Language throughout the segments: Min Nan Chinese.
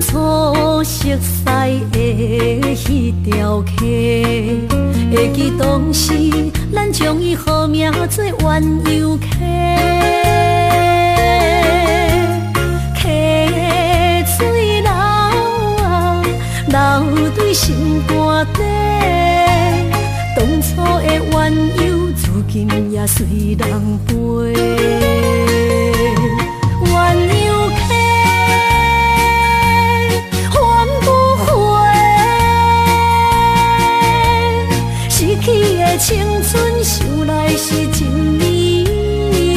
初熟似的彼條溪，會記當時咱將伊號名做鴛鴦溪。溪水流啊，流對心肝底，當初的鴛鴦，如今也隨人飛。鴛鴦溪，還不回，失去的青春，想來是真美麗。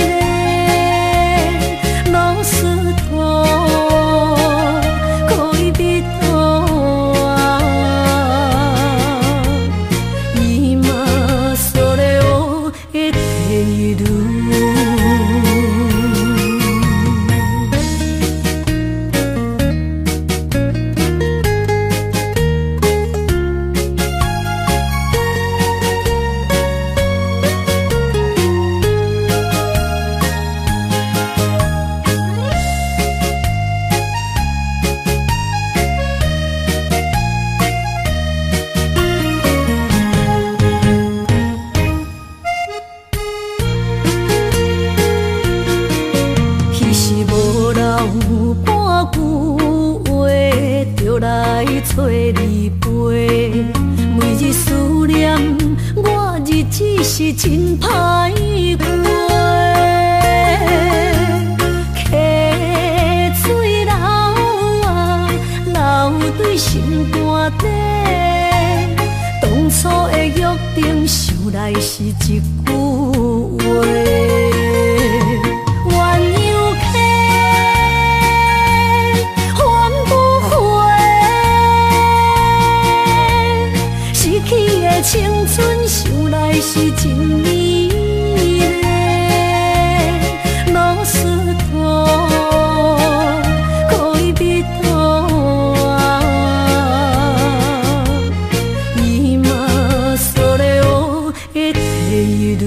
ロスト戀人は今それを得ている。彼時無留半句話，就來揣你飛。每日思念，我日子是真歹過。溪水流啊，流對心肝底，當初的約定，想來是一句話。鴛鴦溪，還不回，失去的青春，想來是真美麗。ロスト戀人は今それを得ている。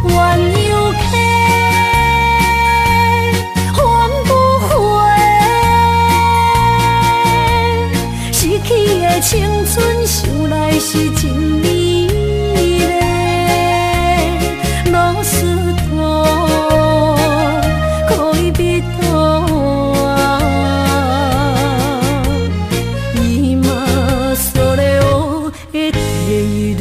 鴛鴦溪，還不回，失去的青春，想來是真美麗。ロスト戀人は今それを得ている。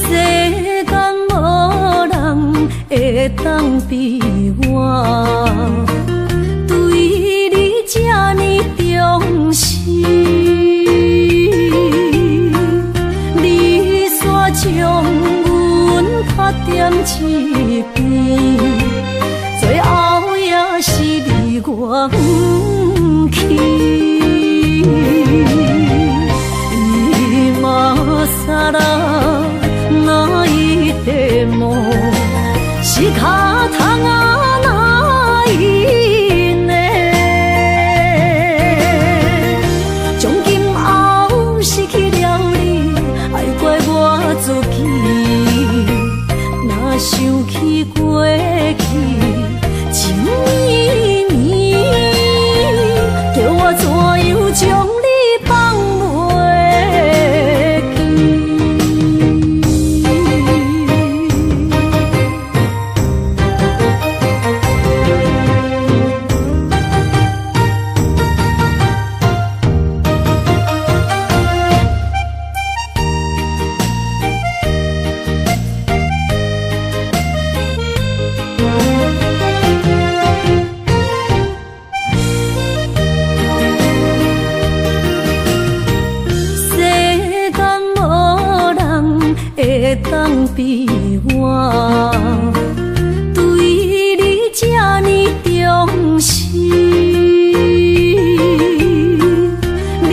世間無人會當比我，對你這呢重視。你煞將阮拍踮一邊，最後也是離我遠去。今更泣いても仕方がないね。從今後失去了你，愛怪我自己。比我對你這呢重視，你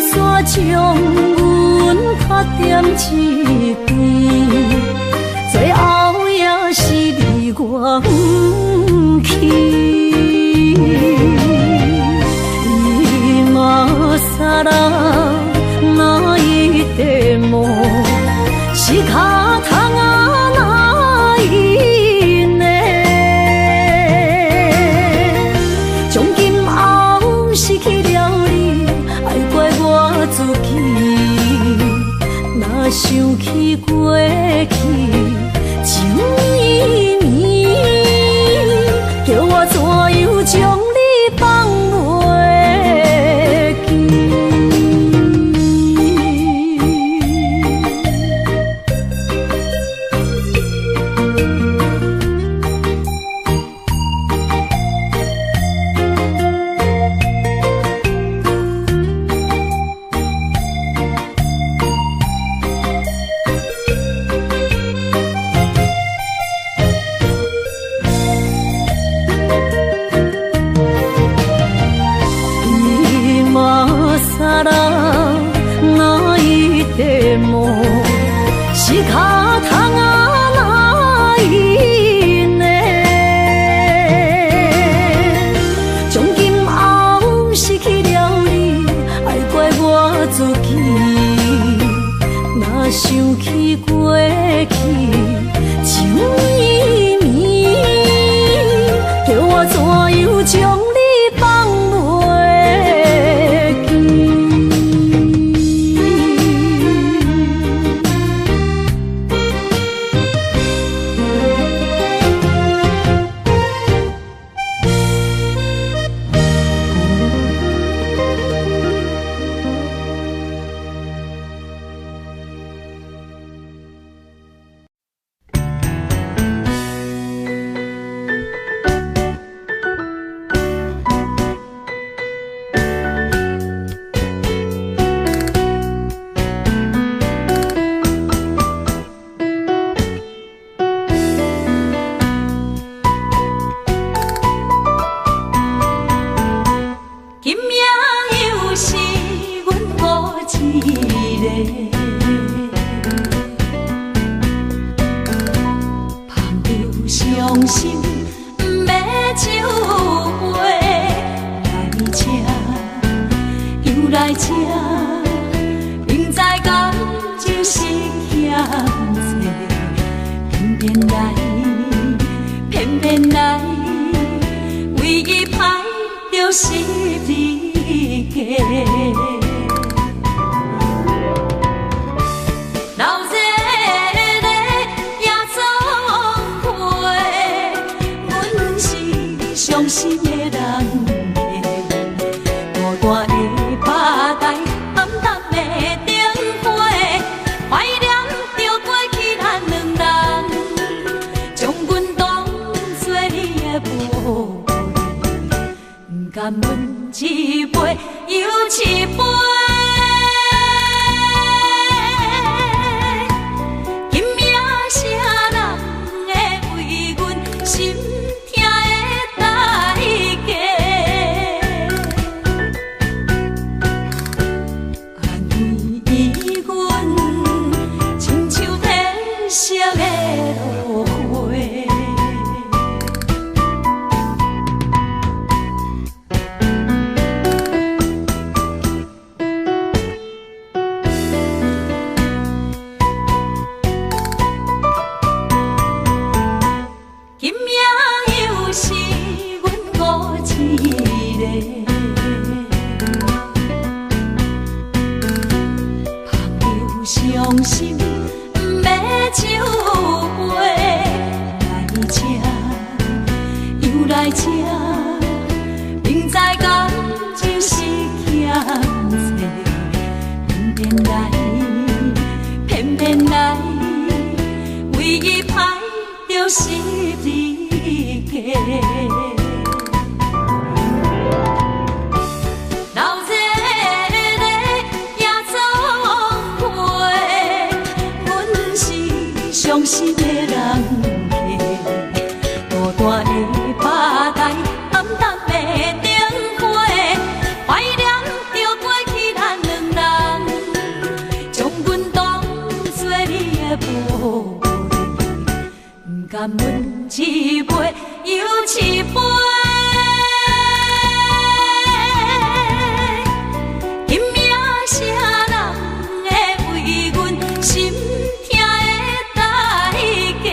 煞將阮拍踮一邊，最後也是離我遠去。今更泣いても仕方がないね。從今後失去了你，愛怪我自己。若想起過去情綿綿，叫我怎樣將你放袂記？今更泣いても仕方がないね。從今後失去了你，愛怪我自己。若想起過去情綿綿，叫我怎樣將你放袂記？今夜又是阮孤一个，捧著傷心欲酒杯，來這又來這，明知感情是欠債，偏偏來，偏偏來，為伊歹著十字架。闹熱的夜總會，阮是傷心的人客，孤單的吧台，暗淡的燈火，懷念著過去咱兩人，將阮當作你的寶貝，不甘阮一杯又一杯。今夜啥人會為阮心疼的代價？安慰阮，親像褪色的落花。今夜又是阮孤一個，捧著傷心欲酒杯，來這又來這，明知感情是欠債，偏偏來，偏偏來，為伊歹著十字架。鬧熱的夜總會，阮是傷心心的人客，孤單的吧台，暗淡的燈火，懷念著過去咱兩人，將阮當作你的寶貝，毋甘阮一杯又一杯。今夜啥人會為阮心疼的代價？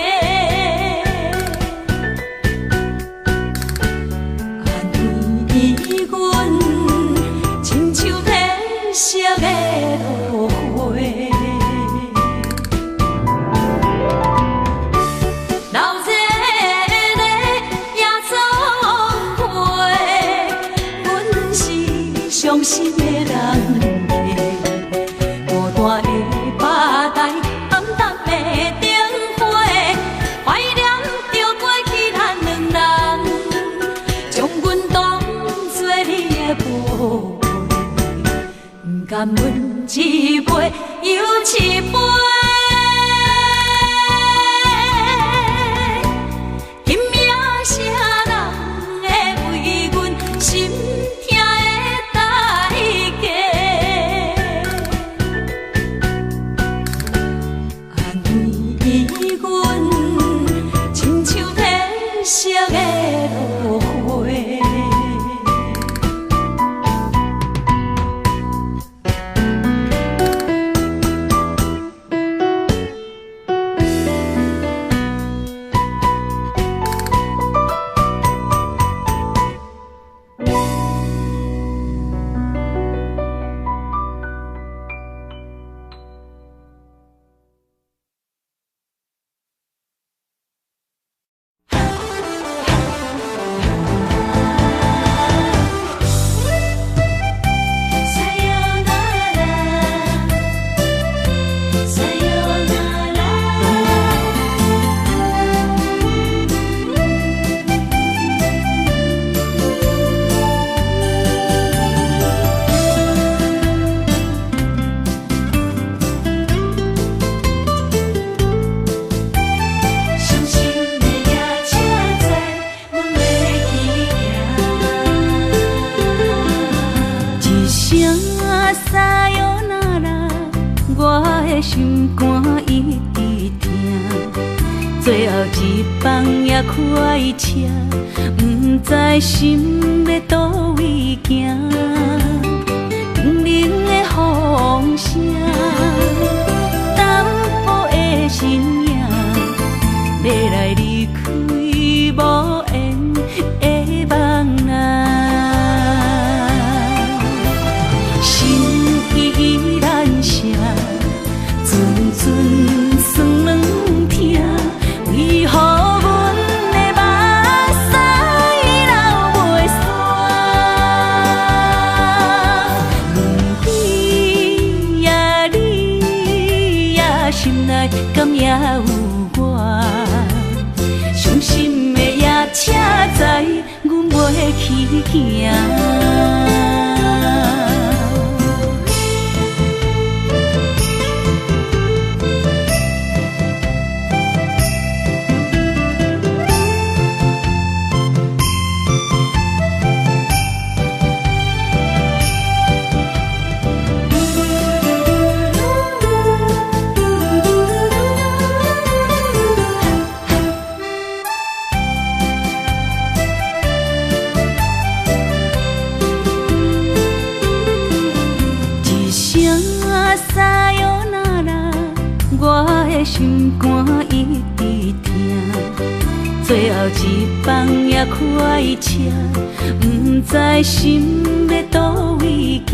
按呢阮親像褪色的落花。流熱的夜總會，阮是傷心的人客，孤單的吧台，暗淡的燈火，懷念著過去咱兩人，將阮當作你的寶貝，毋甘阮一杯又一杯。今夜啥人會為阮心疼的代價？按呢阮親像褪色的落花。傷心的夜車載，阮欲去行。一聲さよなら，我的心肝一直疼。最後一班也開車，毋知心欲佗位行。冷冷的風聲，淡薄的身影，欲來離開無緣的夢啊。心依難捨，陣陣酸軟疼，為何阮的目屎流袂煞？你呀你呀，心內敢也有我？傷心的夜車載，阮袂去行。一聲さよなら，我的心肝一直疼。最後一班也開車，毋知心欲佗位行。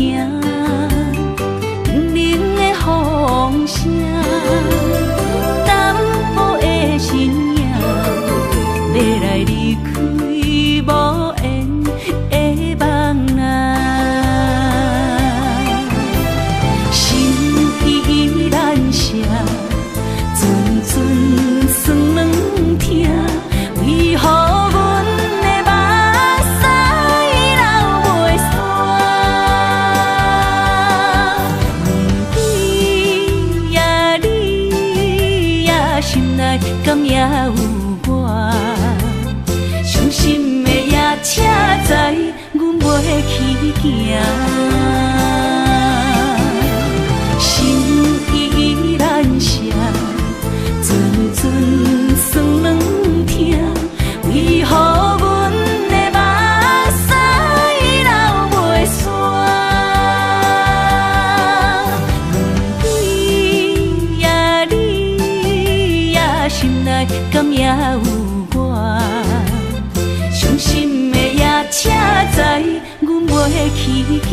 冷冷的風聲，淡薄的身影，欲來離開無緣的夢啊。心依難捨，陣陣酸軟疼，為何阮的目屎流袂煞？你呀你敢也有我？傷心的夜車知阮袂去行，心意難捨，陣陣酸軟疼，為何阮的目屎流袂煞？你呀你呀，心內敢也有我？傷心的夜車知阮袂去行。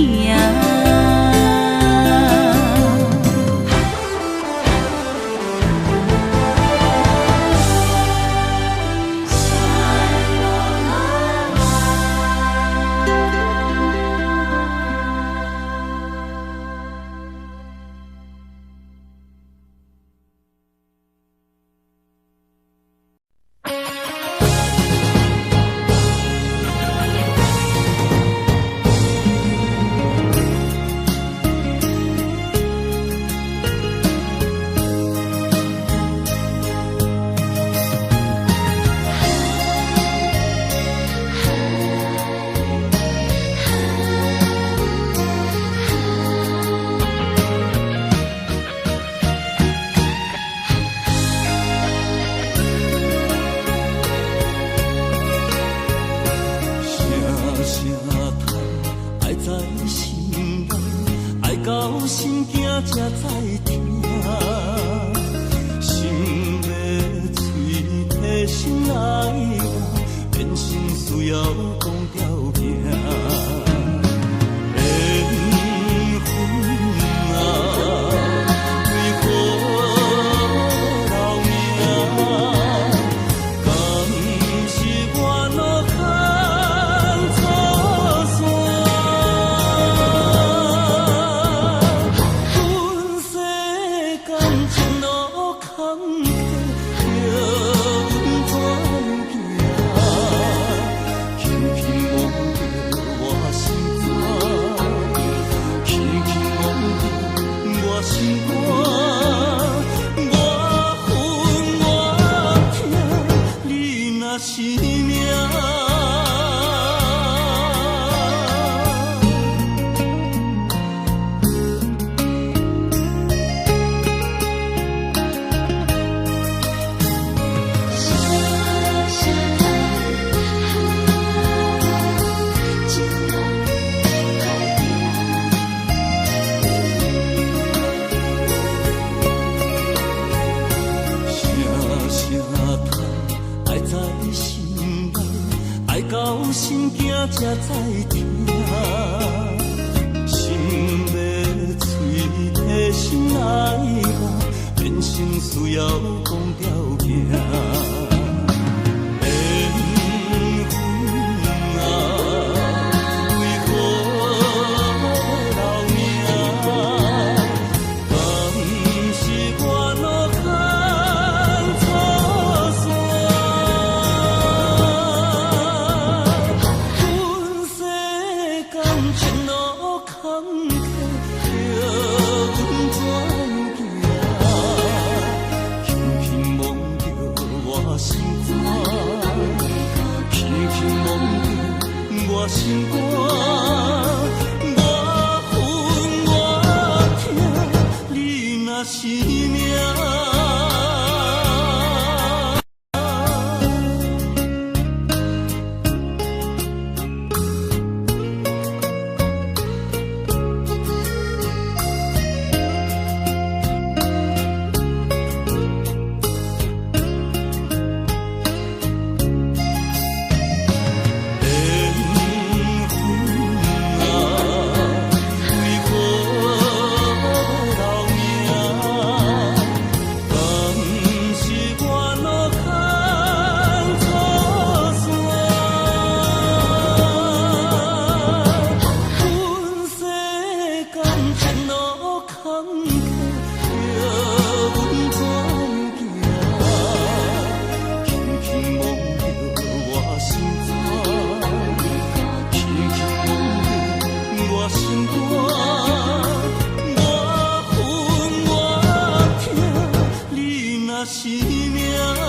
是命。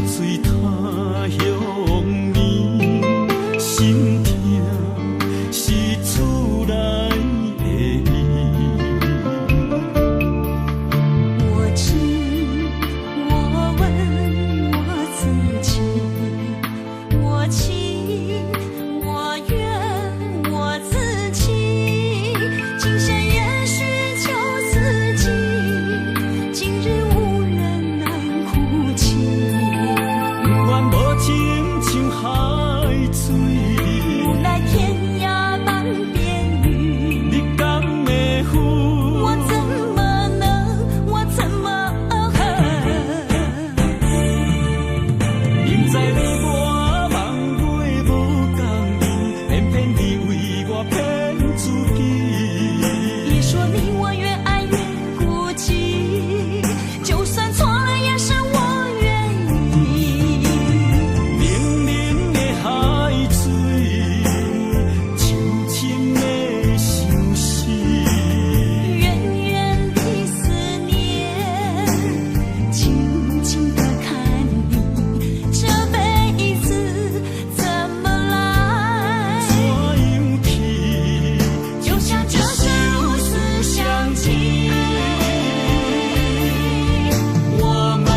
水他鄉暝，心疼是厝內的伊。我知，我問我自己，我情我願我自己，今生也許求自己，今日無緣難哭泣。不願無親像海水，無奈天涯半邊雨。你敢會負？我怎麼能，我怎麼恨？明知你我夢話無仝，偏偏你為我騙自己。別說你我越愛越孤寂，就算錯了也是我願意。冷冷的海水，深深的相思。遠遠的思念，靜靜的看你，這輩子怎麼來？怎樣去？就像這是如此相親。我們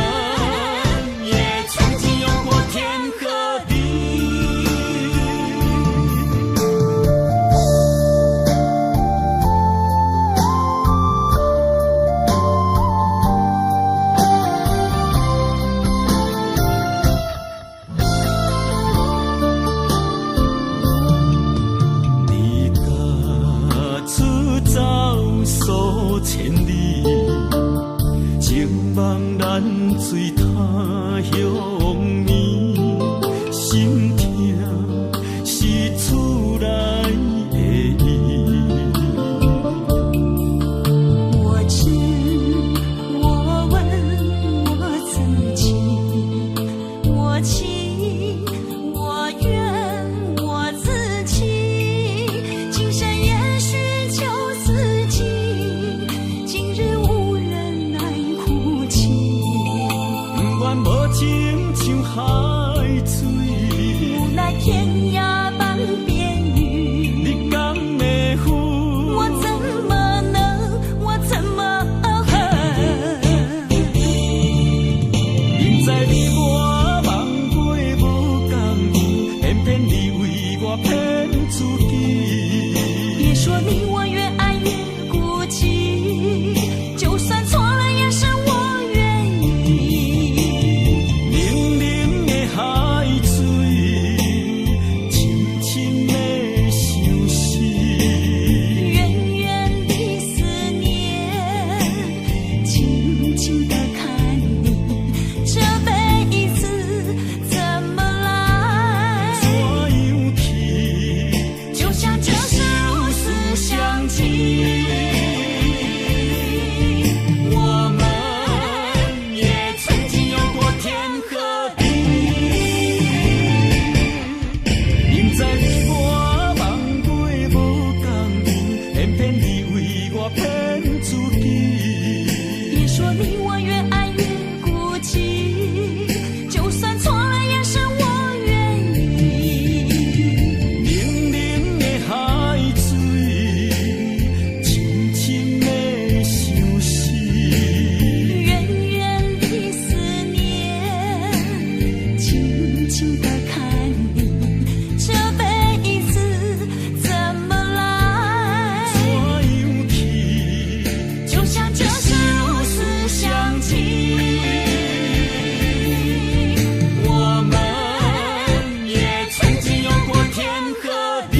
也曾經有過天和地。你家出走數千里，情網難隨他鄉暝，心疼是厝內的伊。我知，我問我自己，我情我願我自己，今生也許求自己，今日無緣難哭泣。不願無親像海水，無奈天涯半邊雨。你敢會負？我怎麼能，我怎麼恨？明知你我夢話無仝，偏偏你為我騙自己。別說你我越愛越孤寂，就算錯了也是我願意。冷冷的海水，深深的相思。遠遠的思念，靜靜的看你，這輩子怎麼來？怎樣去？就像這是如此相親。我們也曾經有過天和地。明知你我夢話無仝，偏偏你為我騙自己。別說你我越愛越孤寂，就算錯了也是我願意。冷冷的海水，深深的相思。遠遠的思念，靜靜的看你，這輩子怎麼來？怎樣去？就像這是如此相親。我們也曾經有過天和地。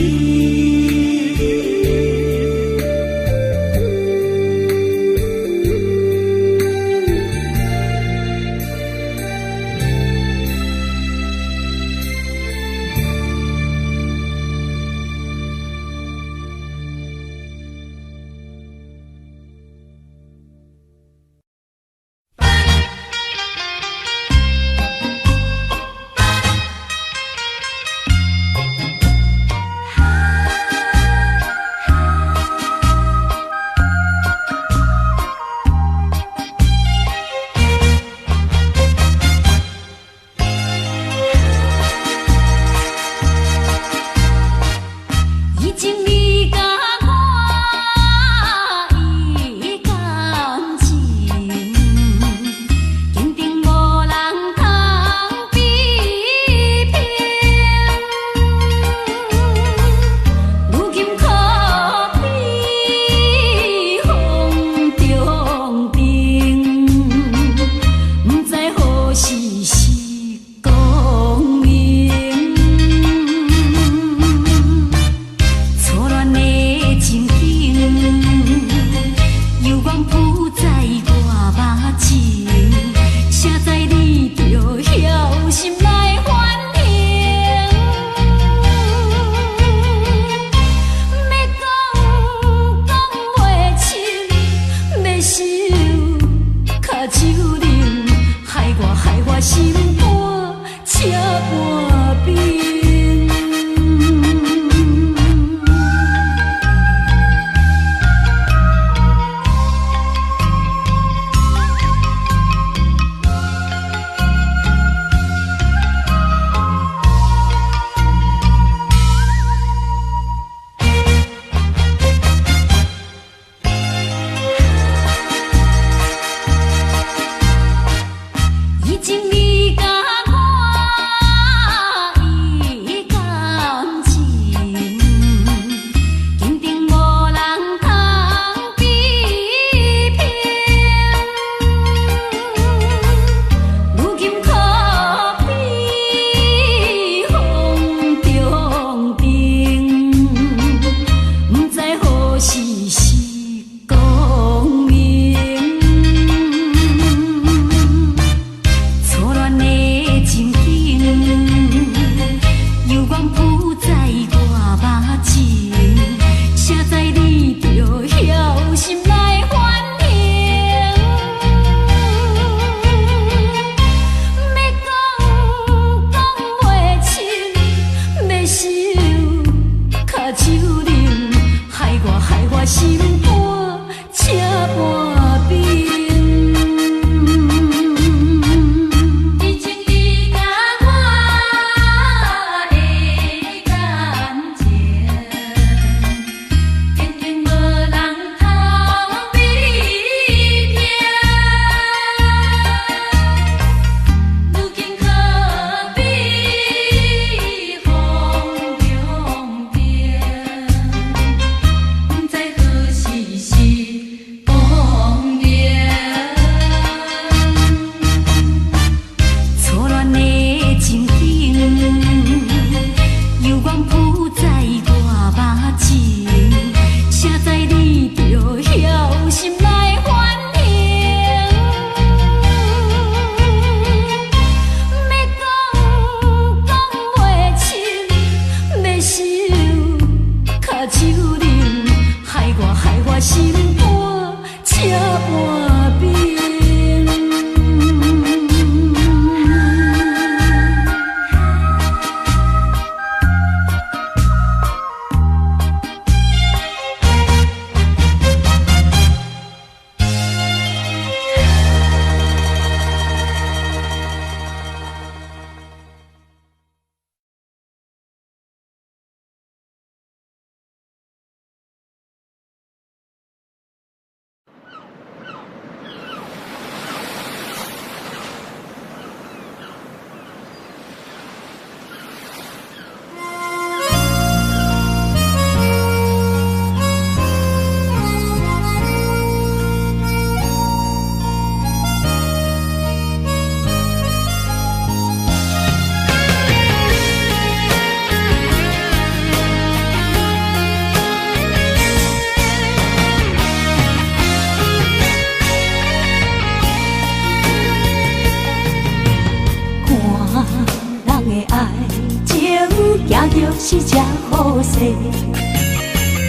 是这好势，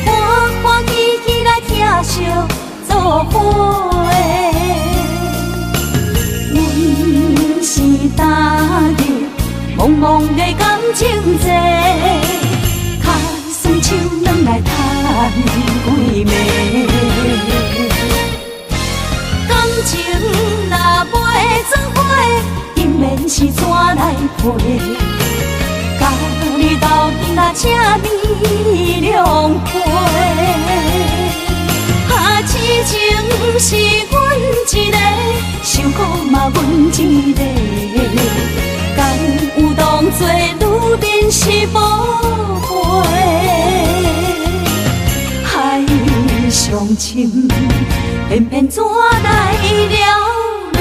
欢欢喜喜来疼惜做伙。阮是踏入茫茫的感情债，跤酸手软来趁几暝。感情若袂做伙，姻缘是怎来配？佮你斗阵啊，请你谅解。啊，痴情是阮一个，受苦嘛阮一个。敢有当作女人是宝贝？海上深，偏偏怎来了泪？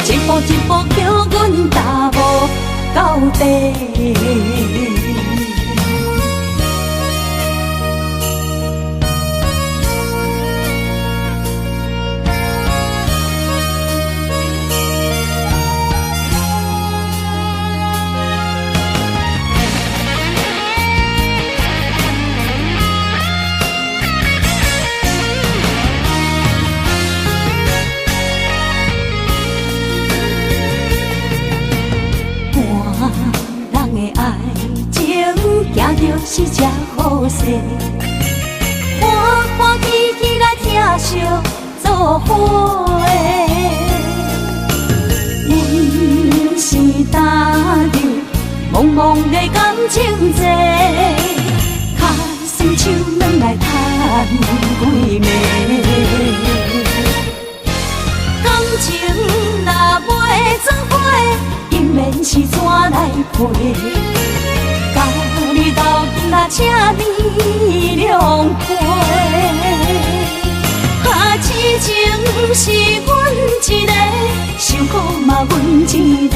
一步一步叫阮踏无到底。就是这好势，欢欢喜喜来疼惜做伙。阮是踏入茫茫的感情债，跤酸手软来趁几暝。感情若袂做伙，姻缘是怎来配？佮你斗阵啊，请你谅解。啊，痴情是阮一个，受苦嘛阮一个。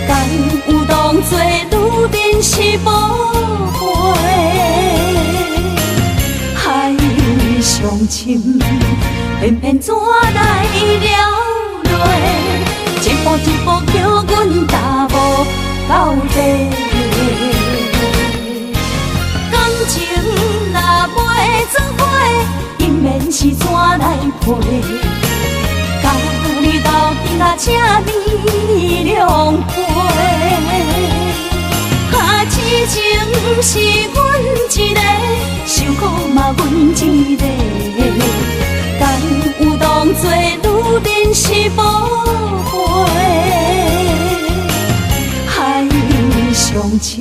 敢有当作女人是宝贝？海上深，偏偏怎来了泪？一步一步叫阮踏无到底。感情若袂做伙，姻缘是怎来配？佮你斗阵啊，请你谅解。啊，痴情是阮一个，受苦嘛阮一个。敢有当作女人是宝贝？海上深，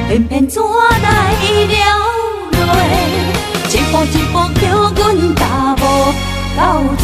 偏偏怎来了泪？一步一步叫阮踏无到底。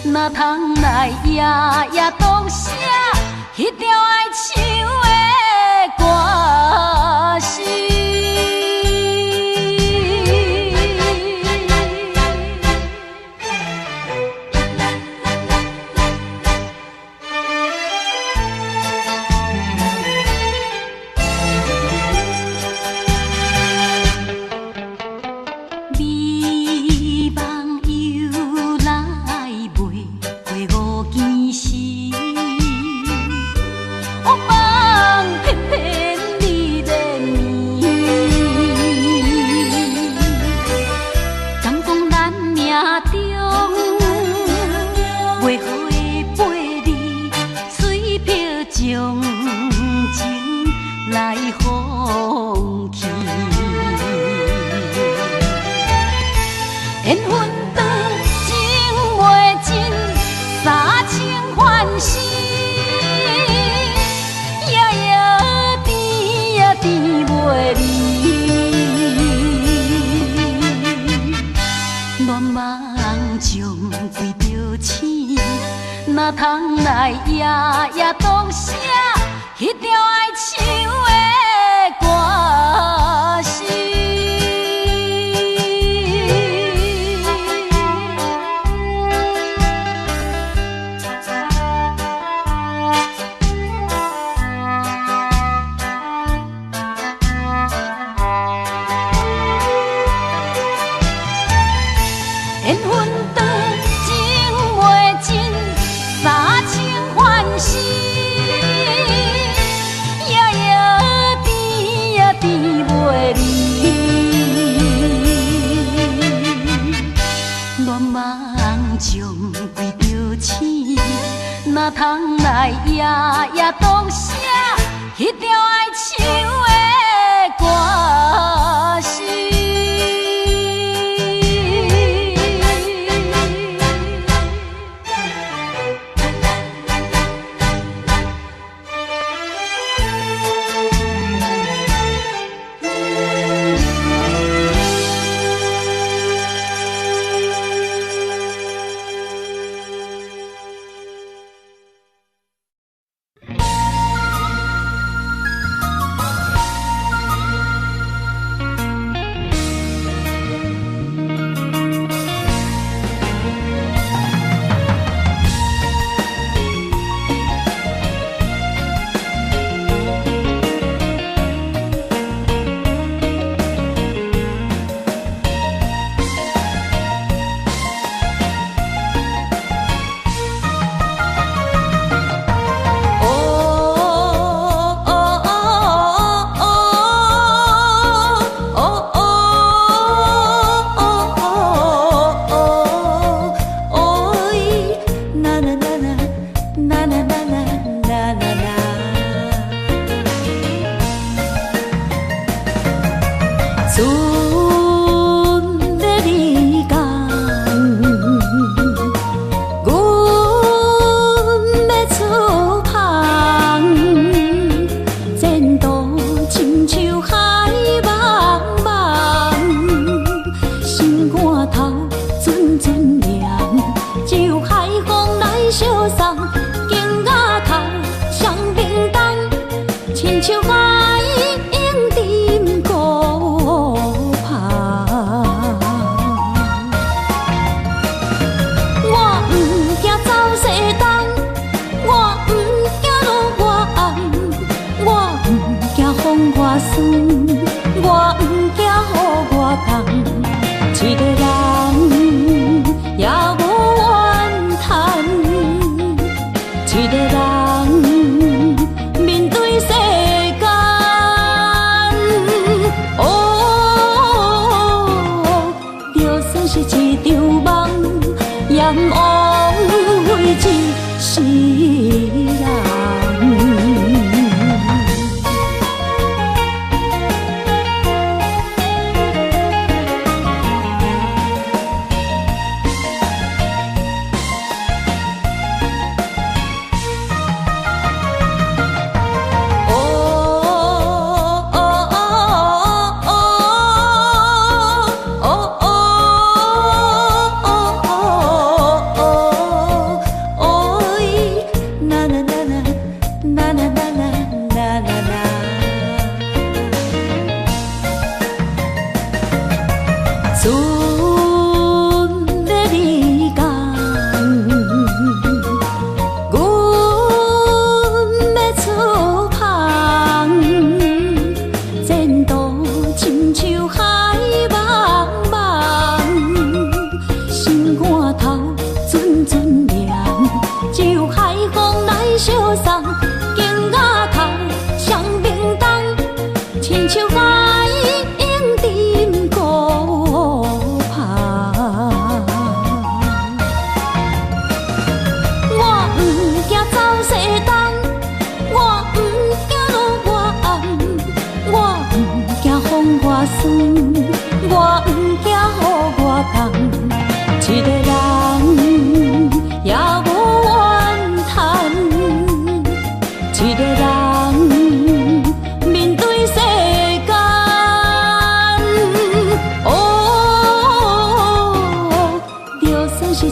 哪通來夜夜當寫彼條愛唱的歌詞。美夢由來袂過五更時，惡夢偏偏你連綿。敢講咱命中袂好的八字，水漂將情來放棄。緣分長，情袂盡，三生還世，夜夜甜呀甜袂離。恋夢將歸著醒，哪通來夜夜當寫彼條愛唱的歌詞。緣分長，情袂盡，三生還世，夜夜甜呀甜袂離。戀夢將歸著醒，哪通來夜夜當寫彼條愛唱的歌詞。哦。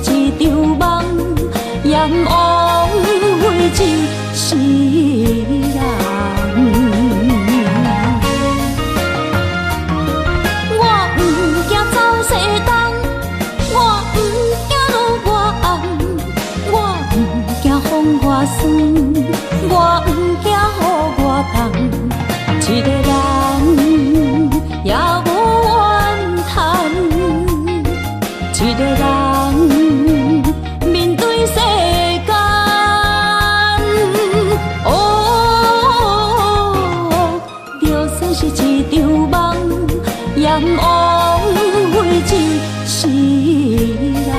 是一場夢，也枉費一世人。我毋驚走西東，我毋驚落外暗，我毋驚風外酸，我毋驚雨外凍，一个人也無怨嘆，一个人面對世間。哦，就算是一場夢，也枉費一世人。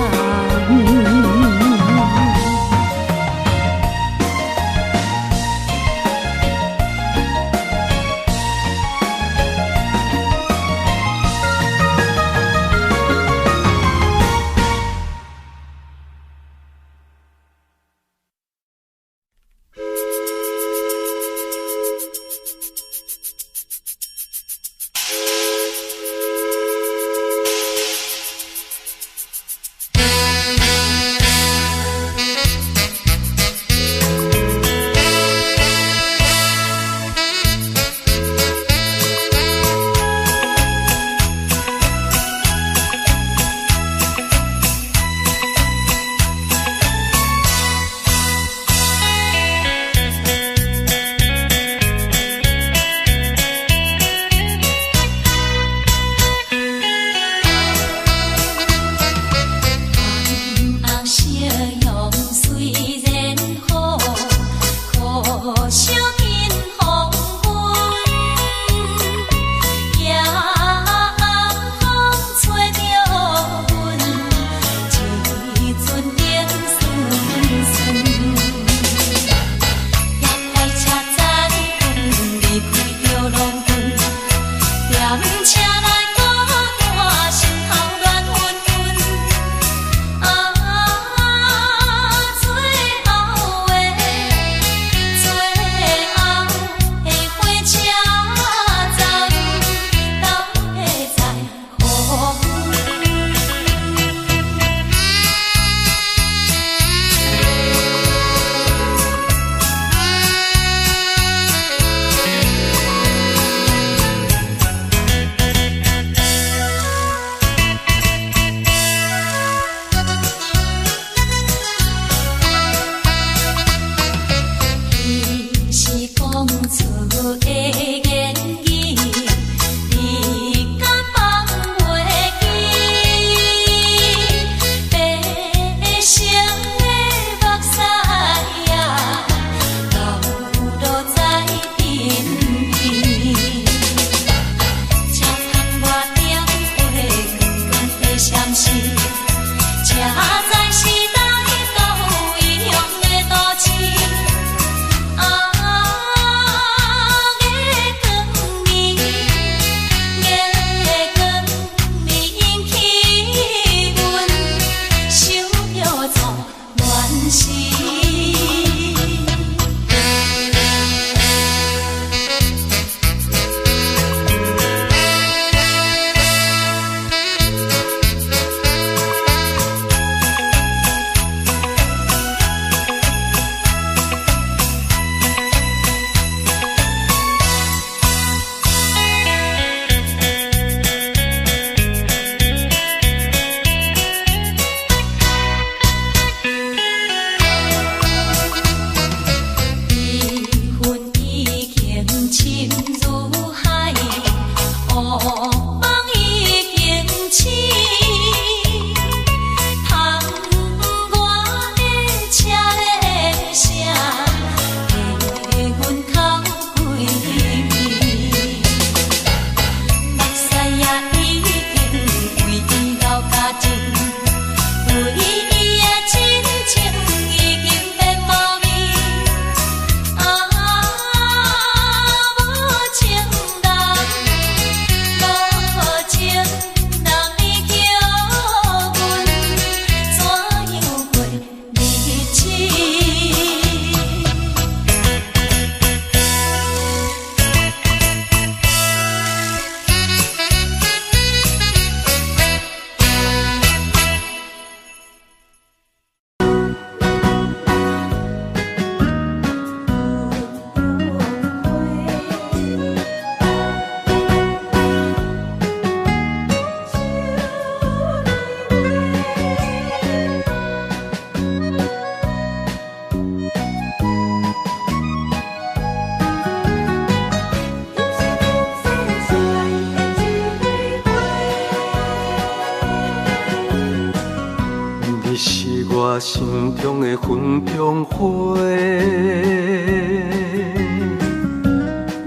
我心中的云中花，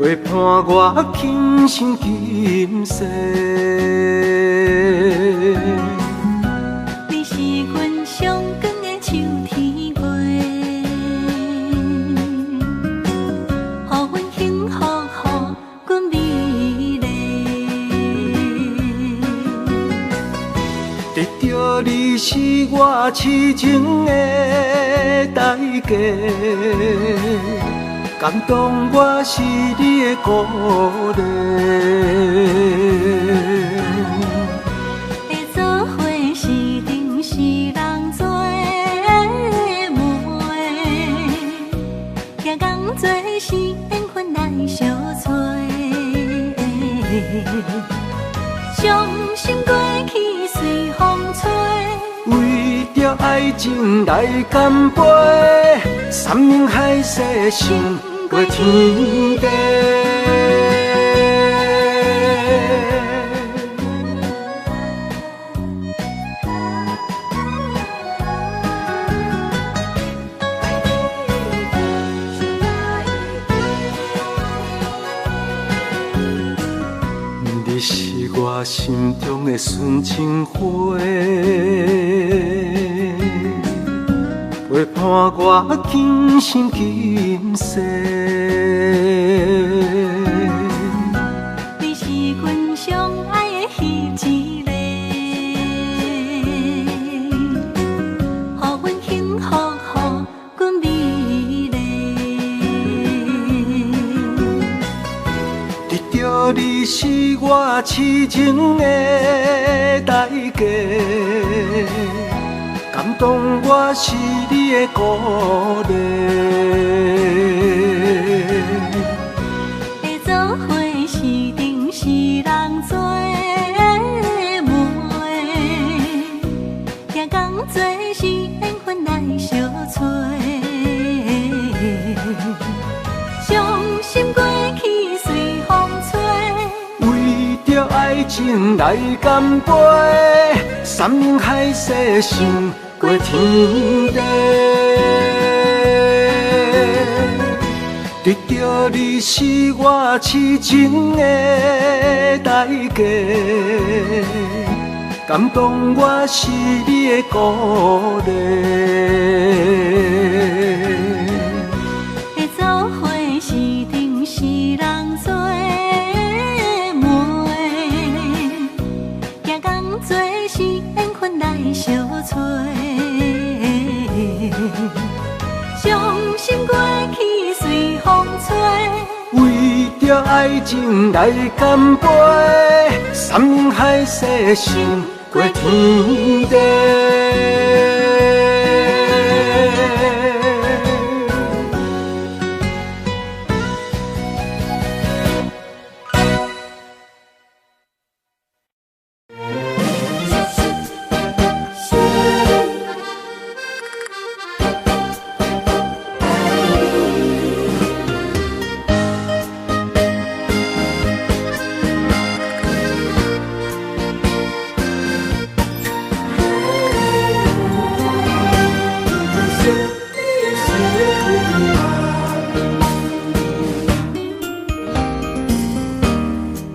陪伴我今生今世。你是阮上光的秋天月，予阮幸福，予阮美丽。得著你是我痴情的代价，感动我是你的鼓励。会做伙是阵是人做媒，行仝做是缘分来相揣。伤心过去随风吹，为著爱情来干杯，山盟海誓胜过天地。你是我心中的纯情花，陪伴我今生今世。你是阮上爱的彼一个，予阮幸福，予阮美丽。得著你是我痴情的代价，感动我是你的鼓励。会做伙是阵是人做媒，行仝做是缘分来相揣。伤心过去随风吹，为著爱情来干杯，山盟海誓胜过天地。得著你是我痴情的代价，感动我是你的鼓励。会做伙是阵是人做媒，行仝做是缘分来相揣。伤心过去随风吹，为著爱情来干杯，山盟海誓胜过天地。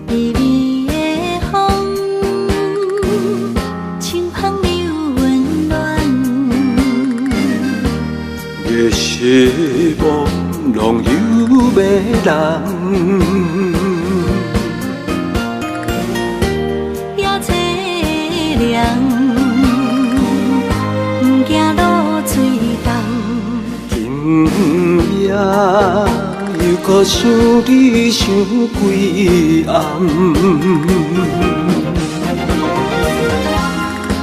微微的风，清香又温暖。你是朦胧又迷人，也凄凉，不惊露水重。今夜又阁想你想几暗。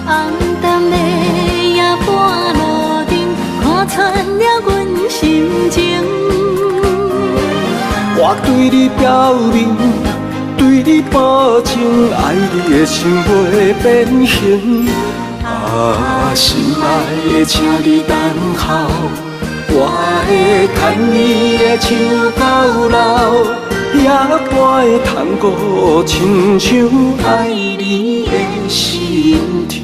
暗淡的夜半路灯，看穿了阮心情。我对你表明，对你保证，爱你的心袂变形。啊，心爱的，请你等候，我会牵你的手到老，夜半的探戈，亲像爱你的心跳。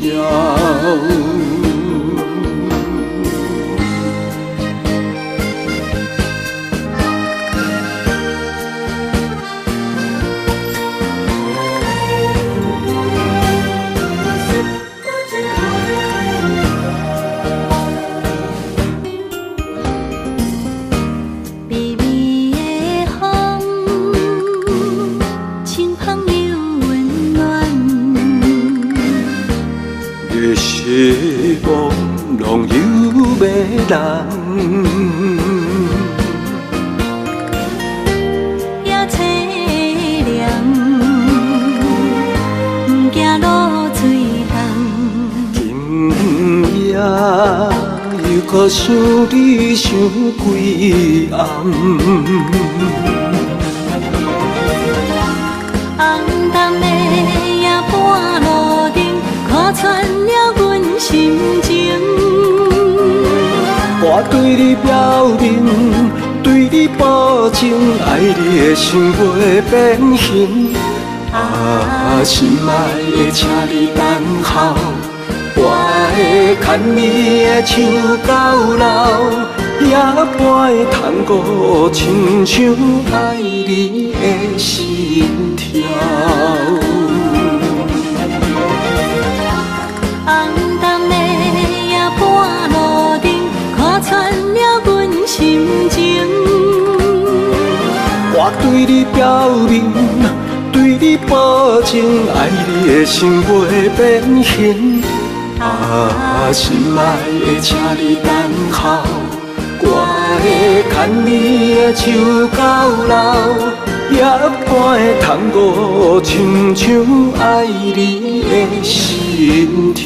的人。也凄凉，不惊露水重。今夜又阁想你想几暗。红灯的夜半路灯，看穿了阮心情。我对你表明，对你保证，爱你的心袂变形。啊，心爱的，请你等候，我会牵你的手到老，夜半的探戈，亲像爱你的心跳。红灯的夜半路灯，看穿了阮心情。我对你表明，对你保证，爱你的心袂变形。啊，心爱的，请你等候，我会牵你的手到老，夜半的探戈，亲像爱你的心跳。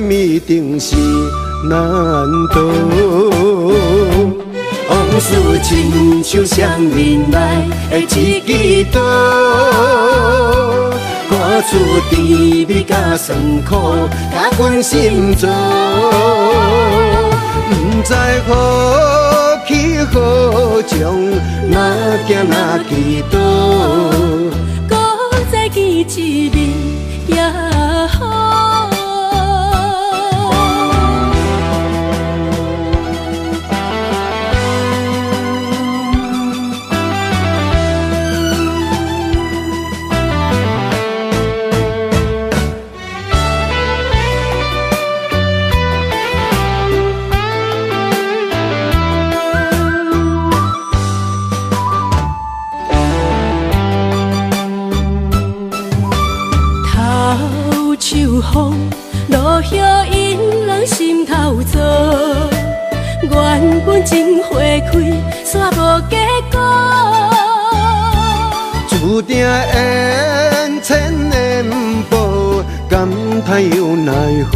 一定是难逃。往事亲像双面来的一支刀，看出甜蜜佮酸苦，甲阮心脏。不知何去何从，哪行哪祈祷，阁再见一面也好。落叶引人心头燥，原本情花开，煞无结果。注定缘浅缘薄，感叹又奈何？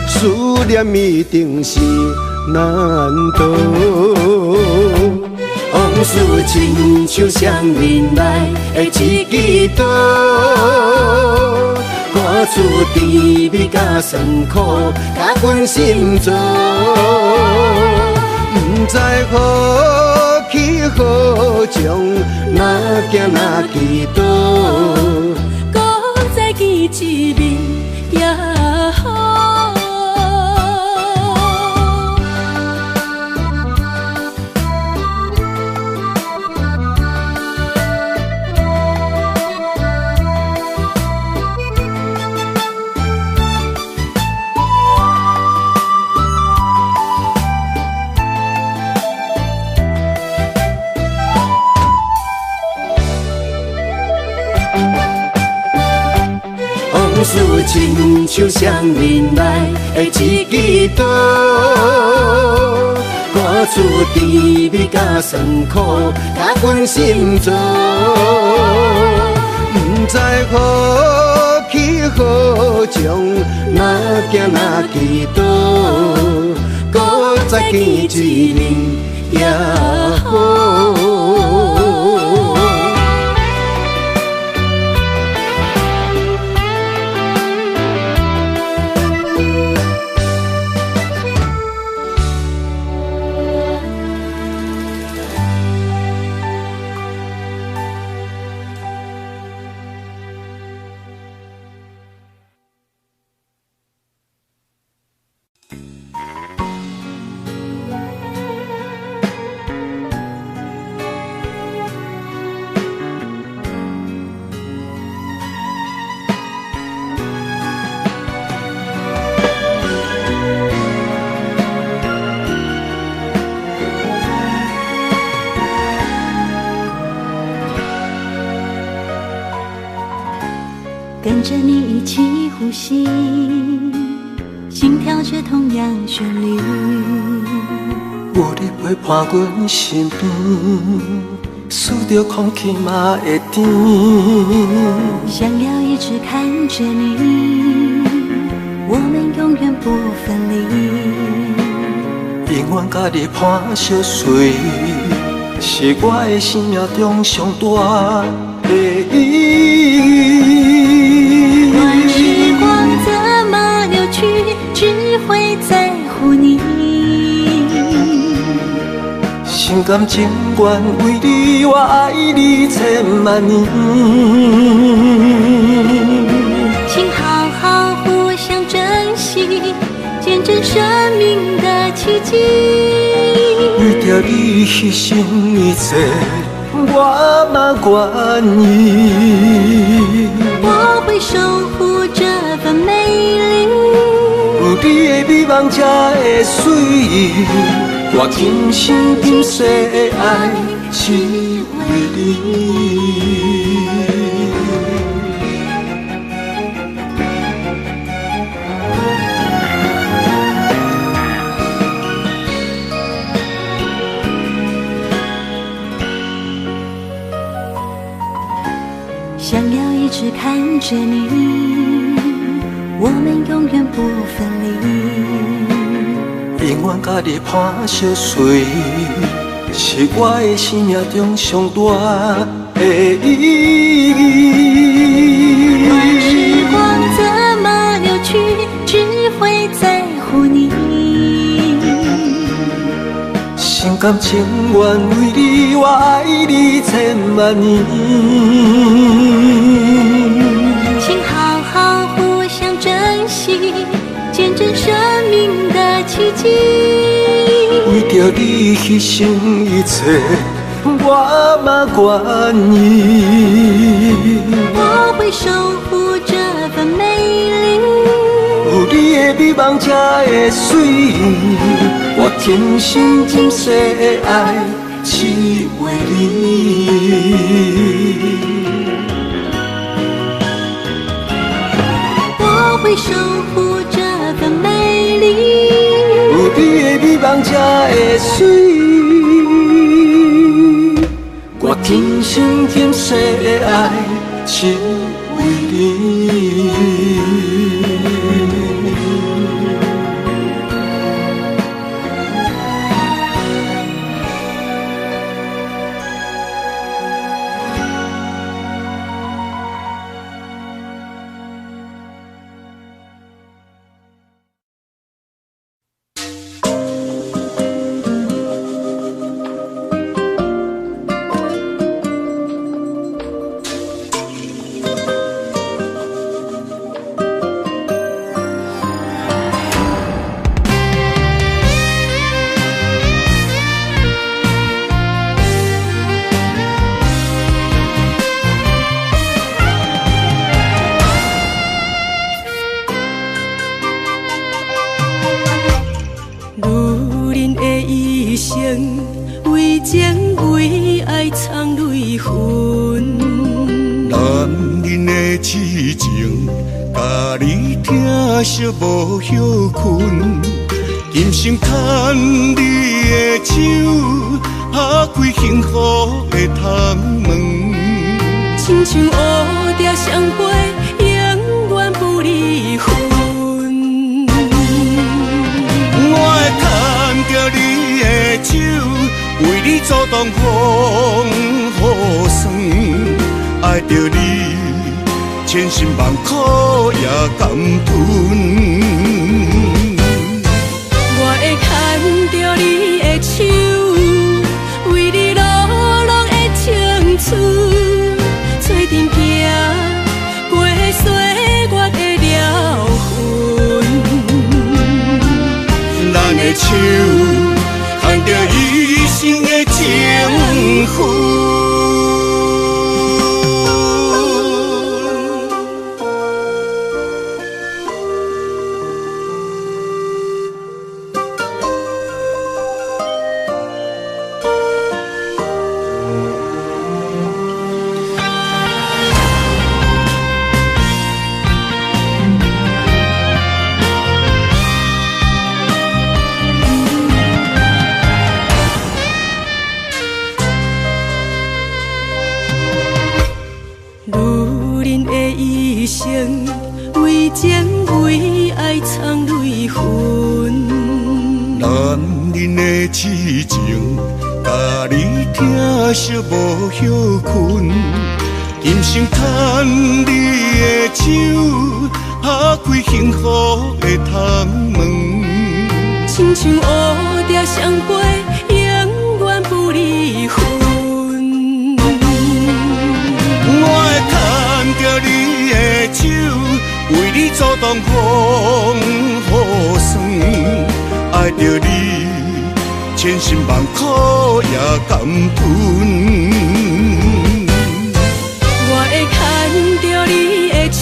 思念一定是难逃。往事亲像双面来的一支刀。看出甜蜜佮酸苦，甲阮心脏。不知何去何从，哪行哪祈祷，阁再见一面也好。往事亲像双面来的一支刀，看出甜蜜佮酸苦，甲阮心脏。不知何去何从？若行若祈祷，阁再见一面也好。跟着你一起呼吸，心跳着同樣旋律。有你陪伴阮身邊，輸著空氣嘛會甜。想要一直看着你，我們永遠不分離。永遠佮你伴相隨，是我的生命中上大的意義。管時光怎麼流去，只會在乎你。心甘情願為你，我愛你千萬年。請好好互相珍惜，見證生命的奇蹟。為著你犧牲一切，我嘛願意。我會守護這份美麗。有你的美夢才會水，我今生今世的愛只為你。想要一直看着你，我們永遠不分離。永遠佮你伴相隨，是我的生命中上大的意義。管時光怎麼流去，只會在乎你。心甘情願為你，我愛你千萬年。請好好互相珍惜，見證生命的奇蹟。為著你犧牲一切，我嘛願意。我會守護這份美麗。有你的美夢才會水，我今生今世的愛只為你。我會守護這份美麗。有你的美夢才會水，我今生今世的愛只為你。為情為愛藏淚痕，男人的痴情，共你疼惜無歇睏，今生牵你的手，拍开幸福的窗门。亲像乌蝶双飞阻擋風雨霜，愛著你，千辛萬苦也甘吞。我會牽著你的手，為你落落的青春，做陣行過歲月的療痕。咱的手牽著一生的情分。為情為愛藏淚痕，男人的痴情，共你疼惜無歇睏，今生牽你的手，拍開幸福的窗門。親像蝴蝶相飛，永遠不離分。我會牽著你的手，為你阻擋風雨霜，愛著你，千辛萬苦也甘吞。我會牽著你的手，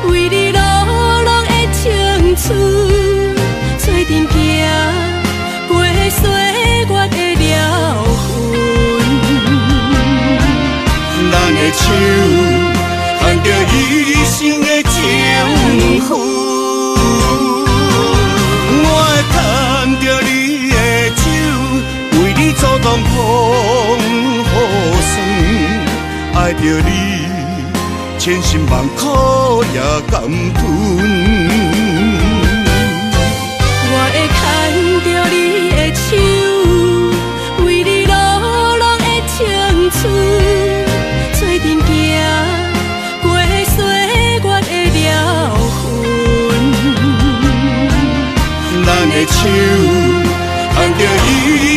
為你落落的青春，做陣行過歲月的療痕。咱的手牽著一生的情分，我會牽著你的手，為你阻擋風雨霜，愛著你，千辛萬苦也甘吞。我會牽著你的手，為你落落的青春，做陣行過歲月的療痕。咱的手牽著一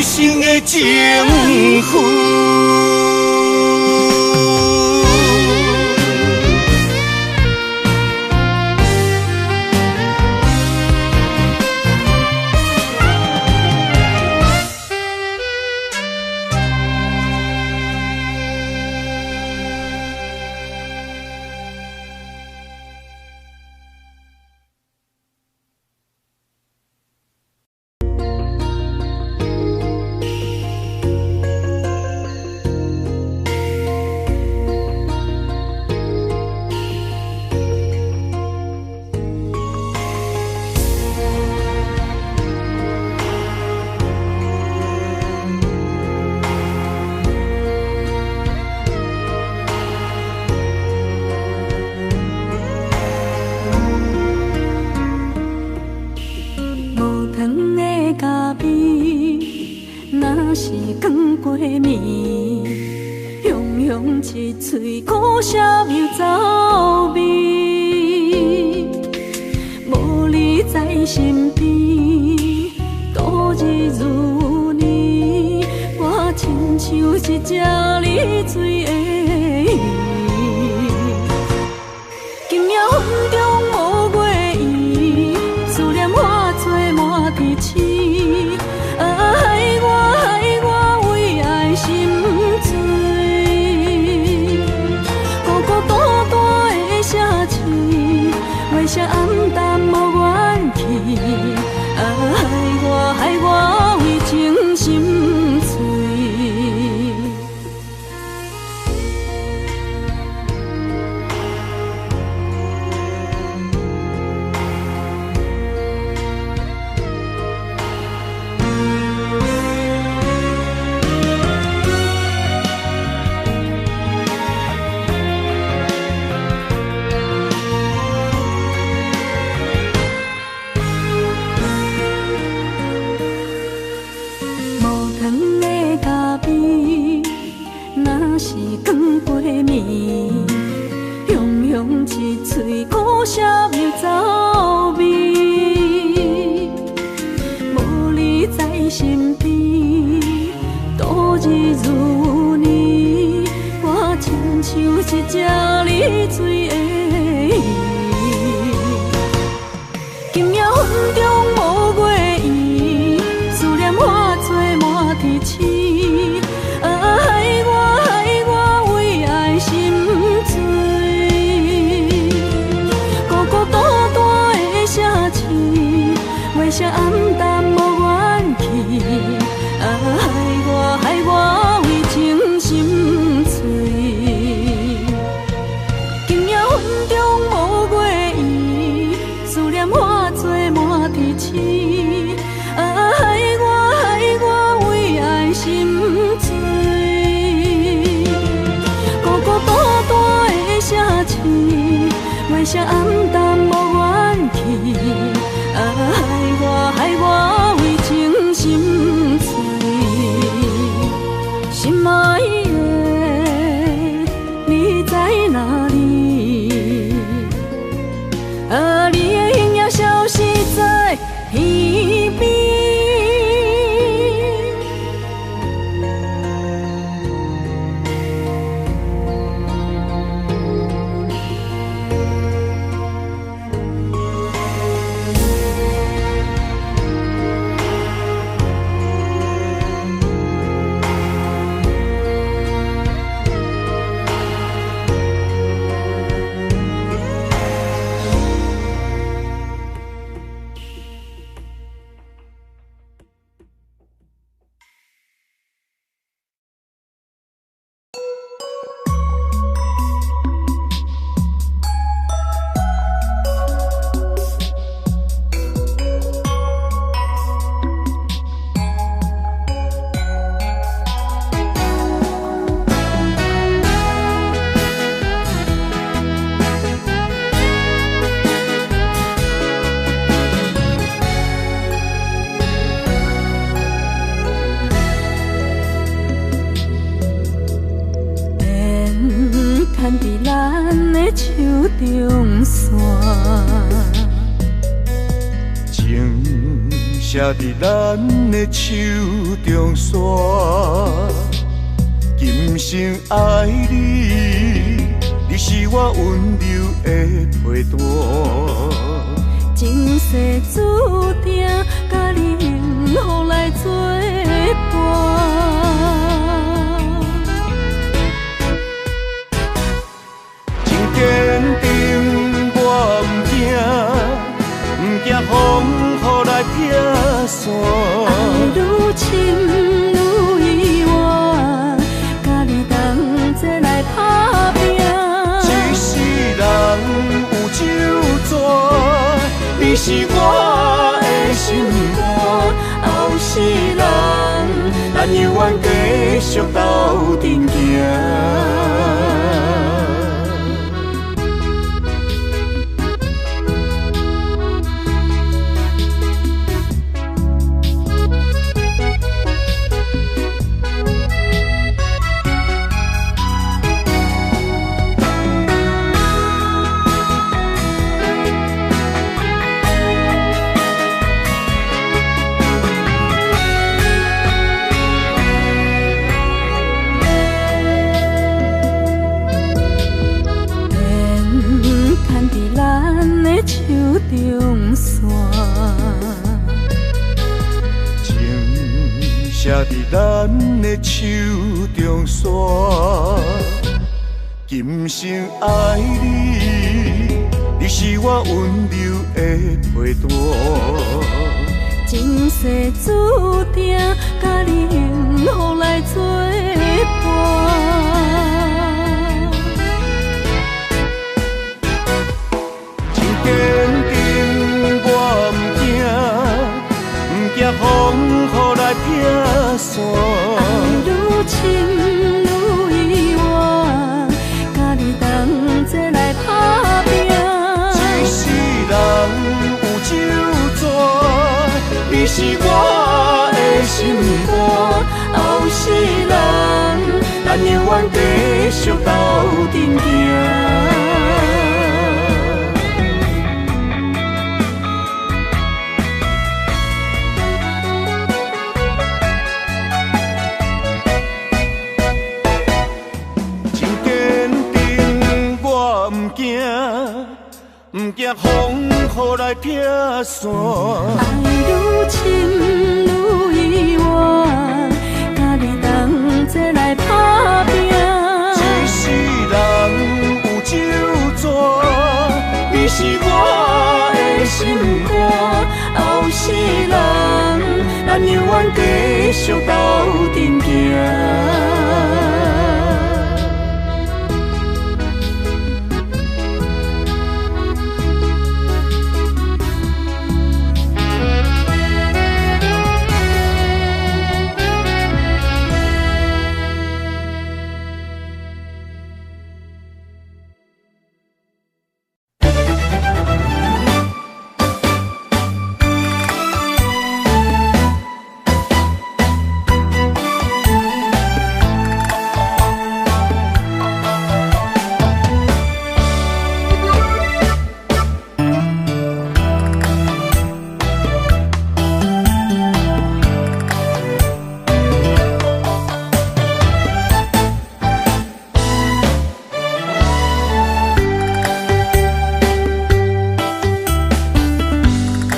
生的情分。一喙苦涩又走味，无你在身边，度日如年，我亲像一只溺水的鱼。今夜云中无月圆，思念化作满天星。啊，害我害我为爱心醉，孤孤单单的城市，月色暗淡无远去。啊，害我害我为情心碎。今夜云中无月圆，思念化作满天星。啊，害我害我为爱心醉，孤孤单单的城市，月色暗淡无远去。啊，害我害我为情心碎，心爱的你在哪里？啊，你的影影消失在天边。中线，情写伫咱的手中线，今生爱你，你是我温柔的陪伴。前世注定，佮你幸福来作伴。坚定，我毋惊，毋惊风雨来拆散。爱愈深愈意外，佮你同齐来打拼。一世人有酒醉，你是我的心肝，后世人，咱犹原继续斗阵行。中线，情写伫咱的手中线，今生爱你，你是我温柔的陪伴。前世注定，佮你幸福来作伴。坚定，我毋惊，毋惊风雨来拆散。爱愈深愈意外，佮你同齐来打拼。一世人有酒醉，你是我的心肝，后世人，咱犹原继续斗阵行。毋惊，毋惊风雨来拆散。爱愈深愈意外，佮你同齐来打拼。一世人有酒醉，你是我的心肝。后世人，咱永远继续斗阵行。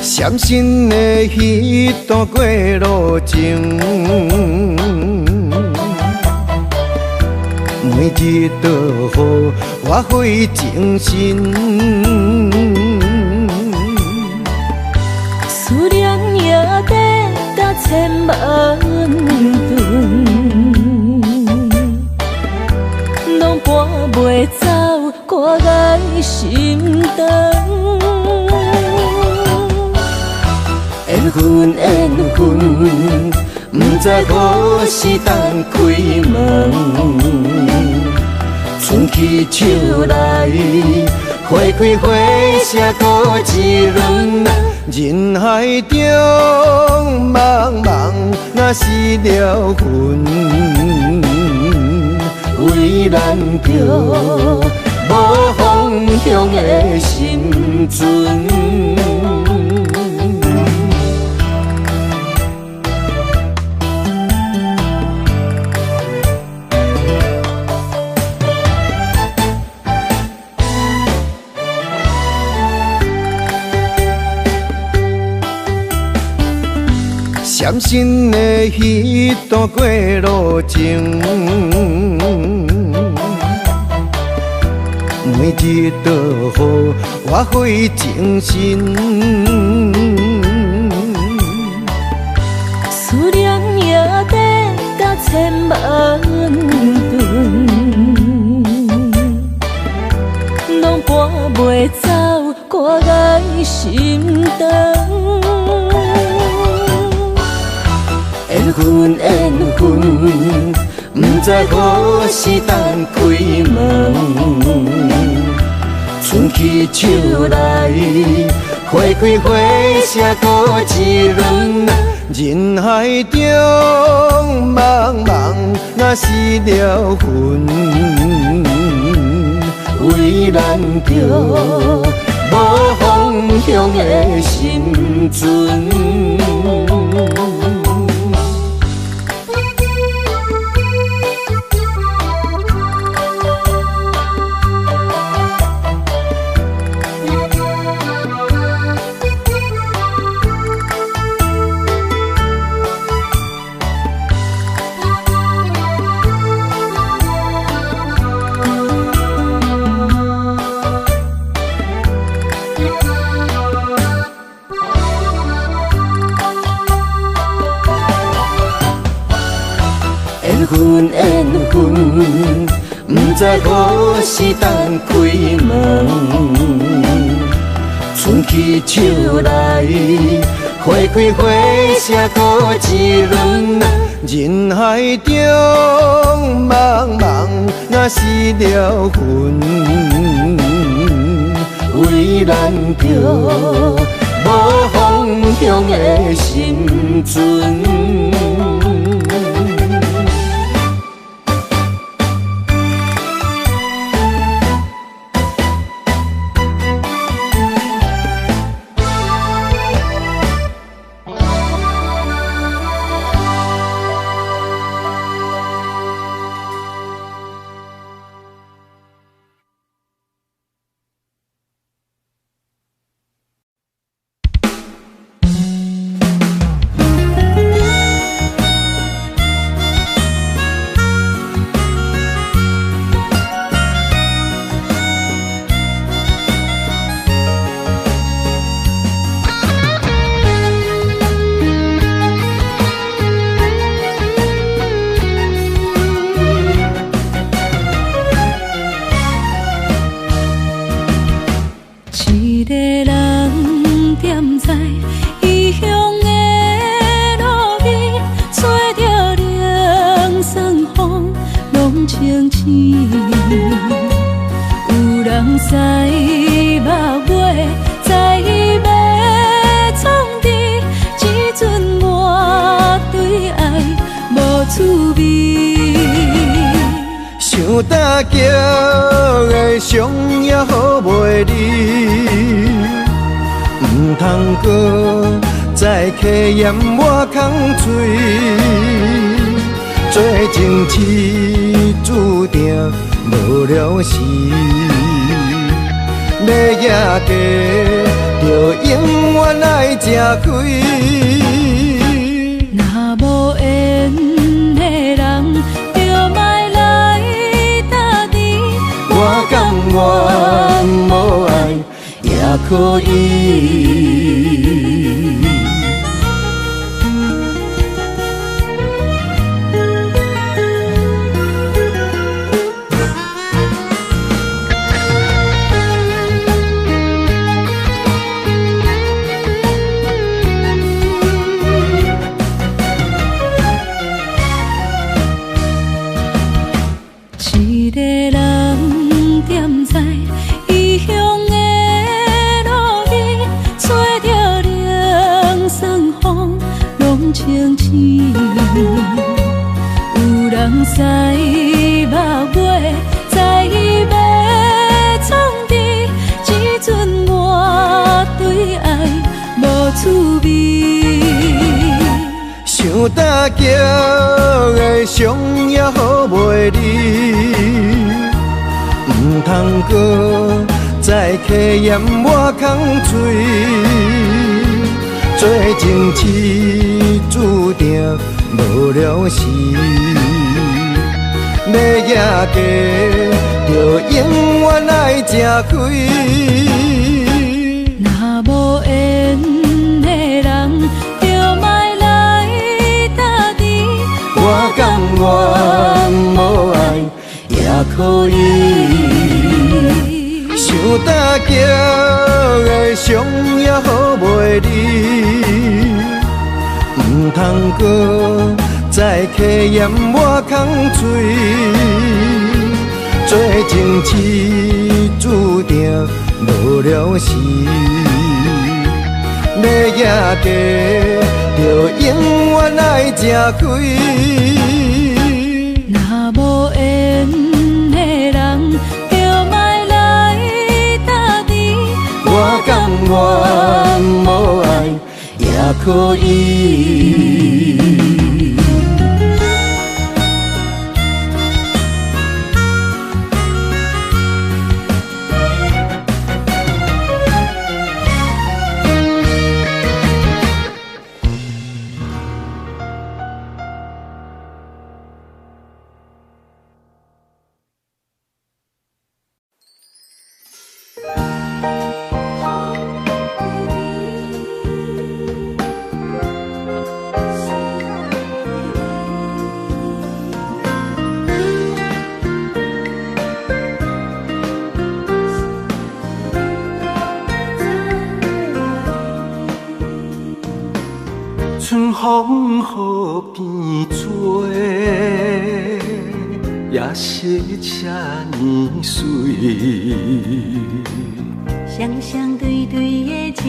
闪身的彼段过路情，每日落雨，我费精神。思念夜底甲千万顿，拢搬袂走我爱心肠。缘分，缘分，不知何时当开门。伸起手来，花开花谢阁一轮。人海中茫茫，若失了魂，为咱着无方向的心船。闪身的彼段过路情，每日落雨，我费精神。思念夜底甲千万顿，拢搬袂走我爱心肠。缘分，缘分，不知何时当开门。伸起手来，花开花谢阁一轮。人海中茫茫，若失了魂，为咱着无方向的心船。缘分，缘分，不知何时当开门。伸起手来，花开花谢阁一轮。人海中茫茫，若失了魂，为咱着无方向的心船。知目尾知欲创治，这阵我对爱无滋味。想打击的伤也好袂离，毋通阁再客盐我空喙，做情痴注定无了时，欲赢家就永远爱食亏。若无缘的人，就莫来搭甜。我甘愿无爱也可以。一个人踮在异乡的路边，吹著冷霜风，拢清醒。有人知目尾知欲创治，这阵我对爱无滋味。想打击的伤也好袂离，毋通阁再客盐我空喙，做情痴注定无了时，欲赢家就永远爱食亏。若无缘的人，就莫来搭甜。我甘愿无爱也可以。想打击的伤也好袂离，毋通阁再客盐我空喙，做情痴注定无了时，欲赢家就永远爱食亏。若无缘的人，就莫来搭甜。我甘愿无爱也可以。春风河边吹，夜色这呢水。双双对对的情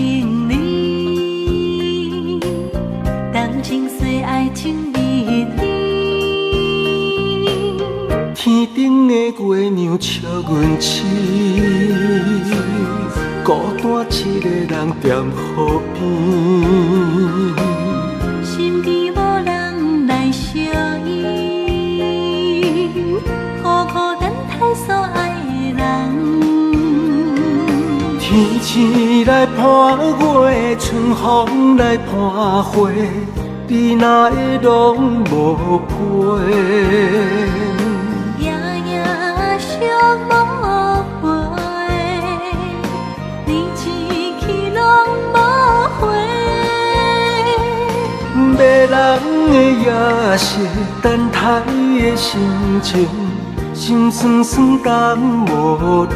侣，同情岁爱情蜜甜。天顶的月娘笑阮痴，孤单一个人踮河边。心甜无人来相依，苦苦等待所爱的人。天星来伴月，春风来伴花，你哪会拢无陪？夜夜相无陪，你一去拢无回。迷人的夜色，等待的心情，心酸酸等无你。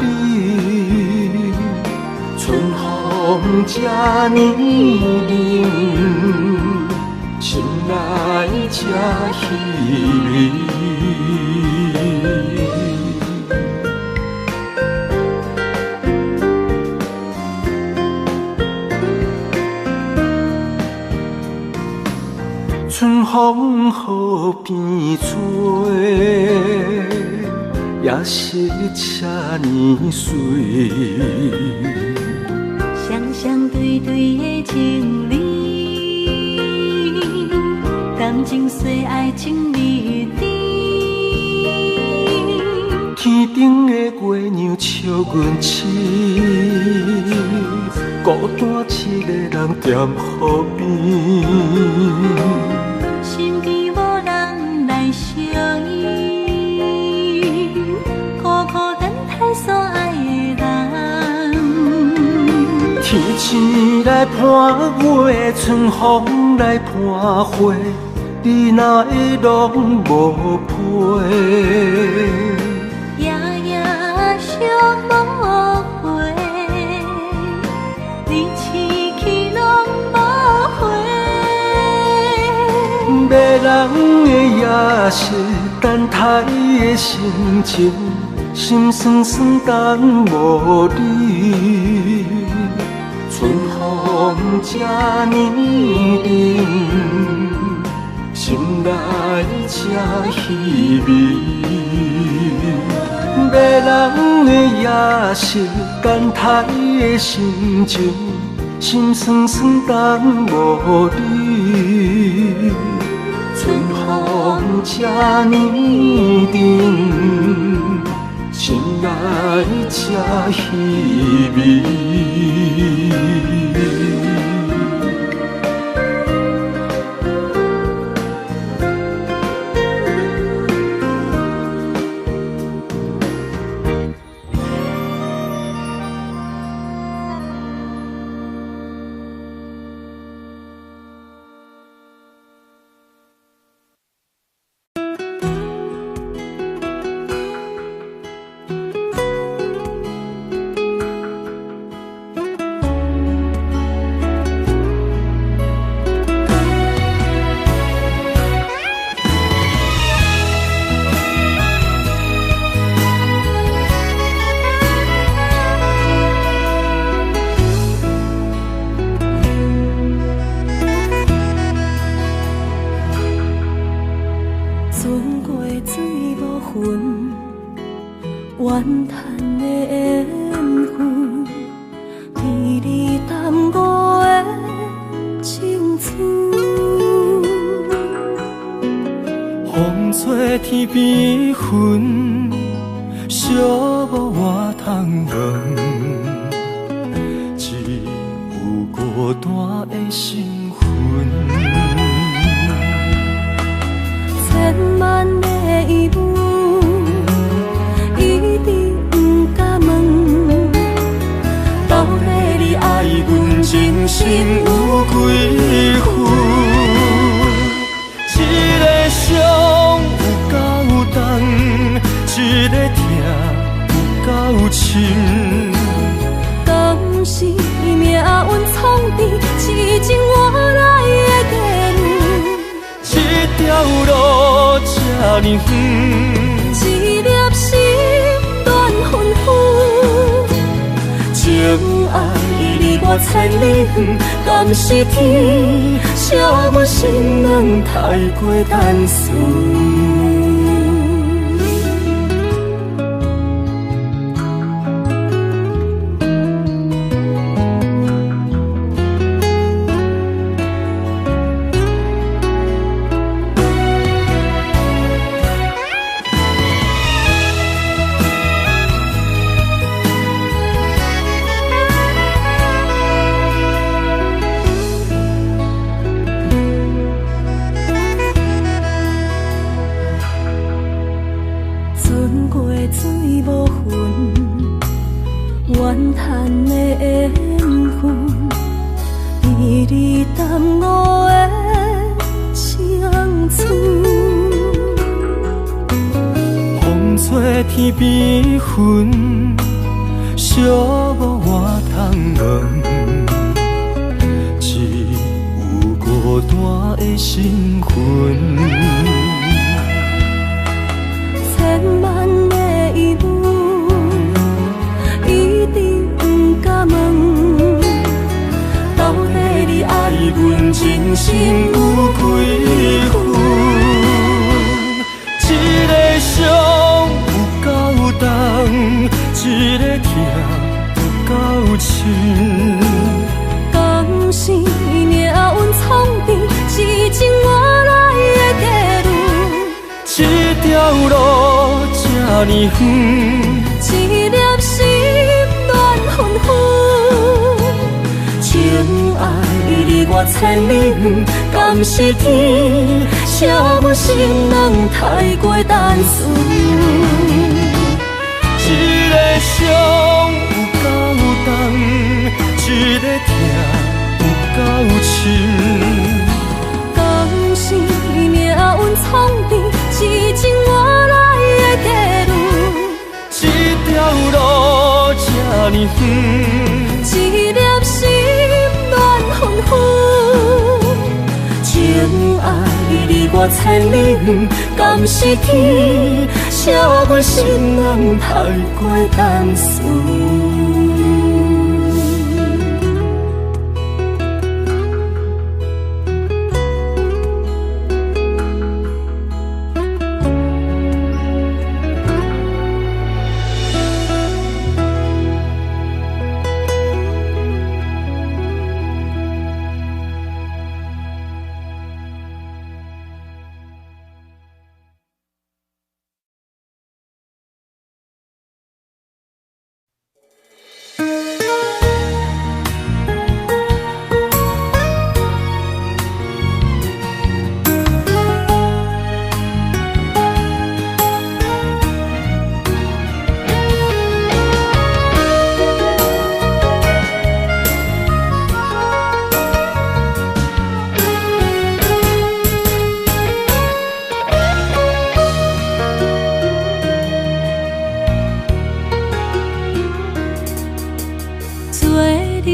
春风这呢凉，心内这稀微。風河邊吹，夜色這呢水。雙雙對對的情侶，感情細愛情蜜甜。天頂的月娘笑阮痴，孤單一个人踮河邊。身邊無人來相依，苦苦等待所愛的人。天星來伴月，春風來伴花，你哪會攏無陪？夜夜相無回，你痴去攏無回。迷人的夜色，等待的心情，心酸酸等無你。春風這呢甜，心內這稀微。迷人的夜色，等待的心情，心酸酸等無你。春風這呢甜，心內這稀微。真心有幾分？深。敢是命运创治痴情换来的结论？这条路这呢远，一粒心乱纷纷。情爱离我千里远，敢是天惜阮心软太过单纯？这个伤有够重，这个疼有够深。敢是命运创治痴情换来的结论？这条路这呢远，一粒心乱纷纷。情爱离我千里远，敢是天惜阮心软太过单纯？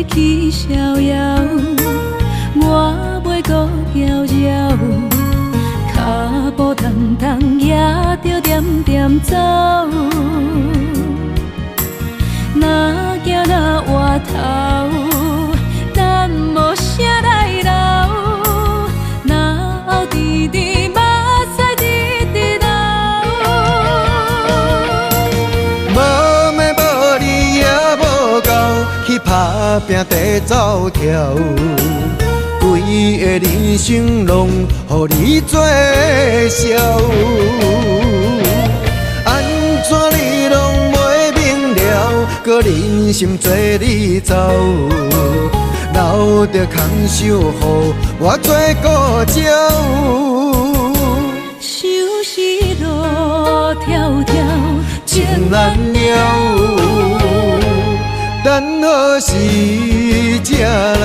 去逍遥，我袂阁飘摇，脚步重重也著点点走。若行若回头，咱无啥来留。若后甜甜目屎直直流。无暝无你也无够去打拼地走跳，规个人生拢予你做笑。按怎你拢袂明了，阁忍心做你走，留著空手予我做孤鸟。相思路迢迢，情难了。等何时才来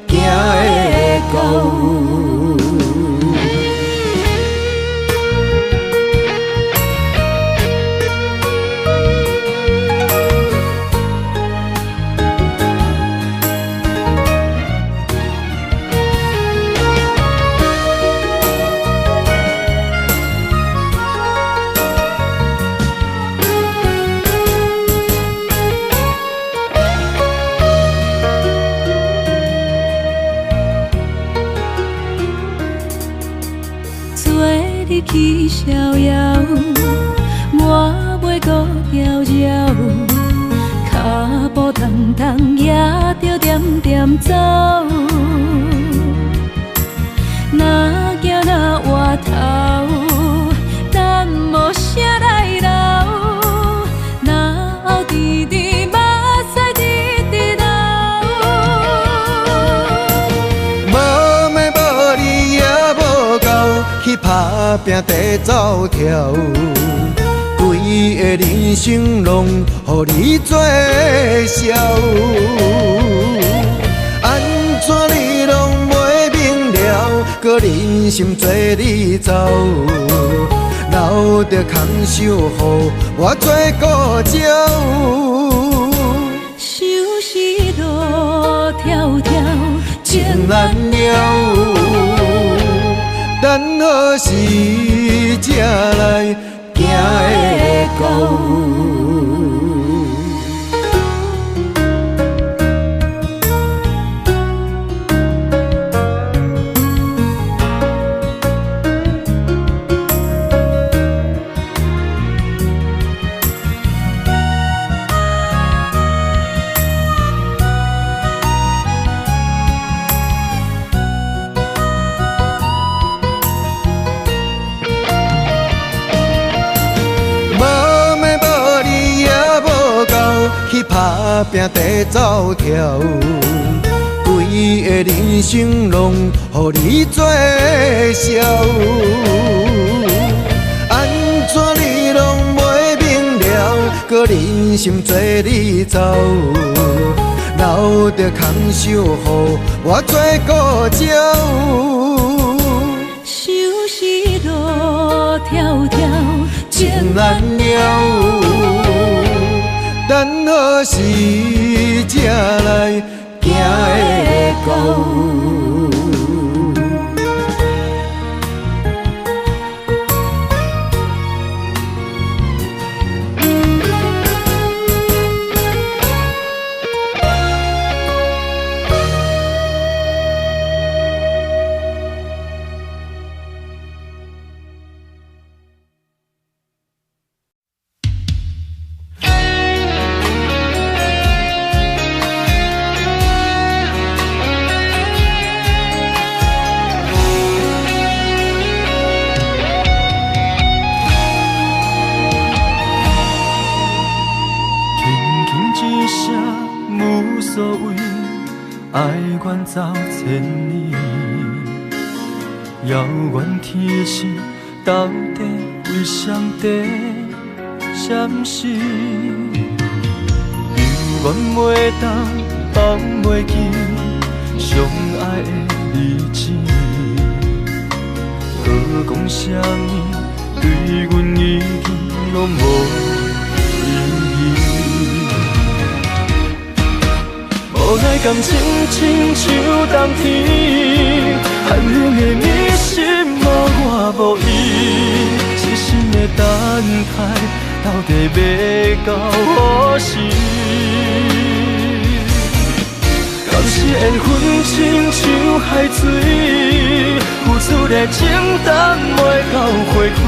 行会到？去逍遥，我袂阁飘摇，脚步重重也著点点走。若行若回头，咱无啥来留。若后甜甜目屎直直流。无暝无你也无够去打拼地走跳，规个人生拢予你做笑。按怎你拢袂明了，阁忍心做你走，留著空手予我做孤鸟。相思路迢迢，情难了。等何时才来行会到？拼地走跳，规个人生拢予你做笑。按怎你拢袂明了，阁忍心做你走，留著空手予我做孤鸟。相思路迢迢，情难了，等何时才来行会到？走千里，遥远天时，到底为谁在闪烁？犹原袂当放袂记相爱的日子，阁讲啥物对阮已经拢无意义。无奈感情亲像冬天，寒冷的你心无我无伊，痴心的等待，到底欲到何时？敢是缘分亲像海水，付出的情等袂到花开，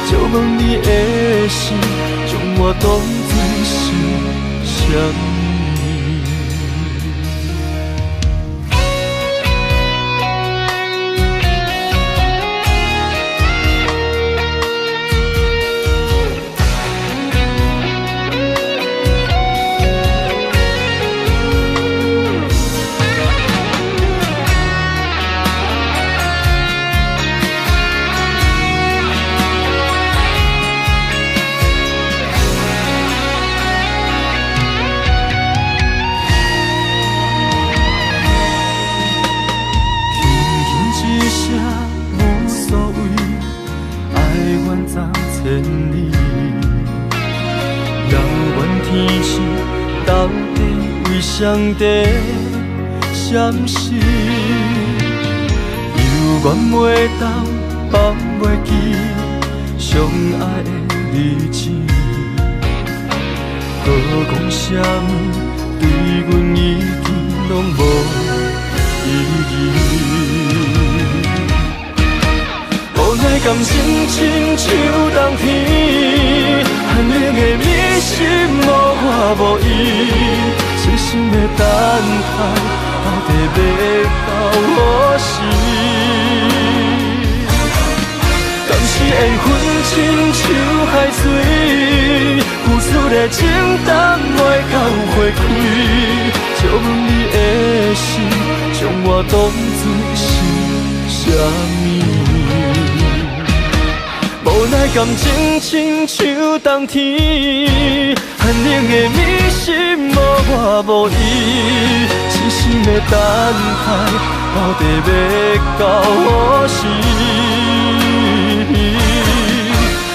借问你的心，将我当作是啥物？谁在闪烁？犹原袂当放袂记相爱的日子，阁讲啥物对阮已经拢无意义。无奈感情亲像冬天，寒冷的你心无我无伊。痴心的等待，到底欲到何时？敢是缘分亲像海水，付出的情等袂到花开，借问你的心，将我当作是啥物？无奈感情亲像冬天，寒冷的你心无我无伊，痴心的等待，到底欲到何时？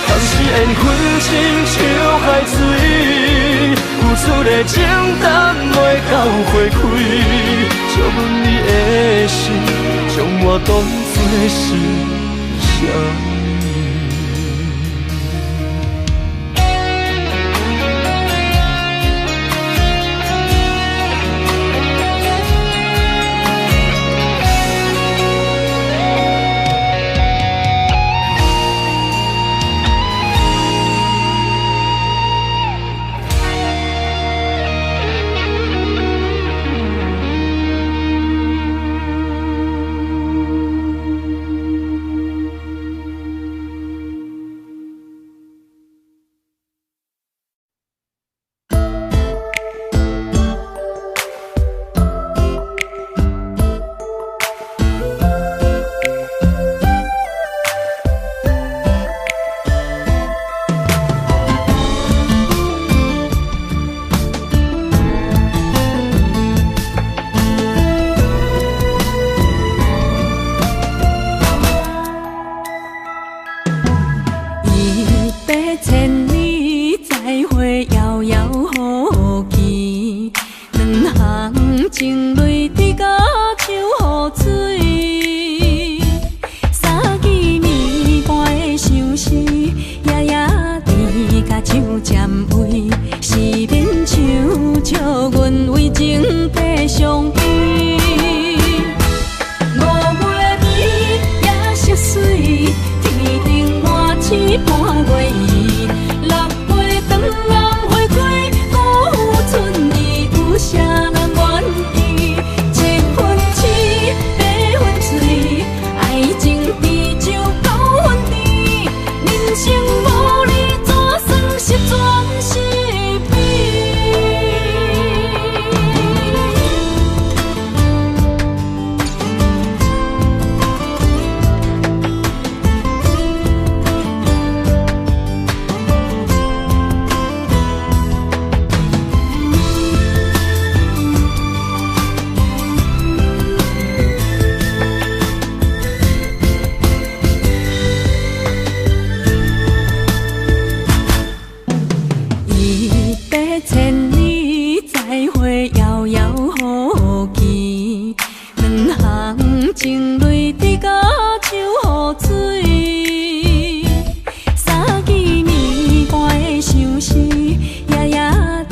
敢是缘分亲像海水，付出的情等袂到花开，借问你的心，将我当作是啥物？阮為情爬傷悲。五月暝，夜色水，天頂滿星半月圓。六月當暗花開，孤春意有啥人願意？一分痴，八分醉，愛情甜酒九分甜。人生無你怎算是全是悲？一白千里，再會遙遙無期。兩行情淚滴甲像雨水。三更暝半的相思，夜夜甜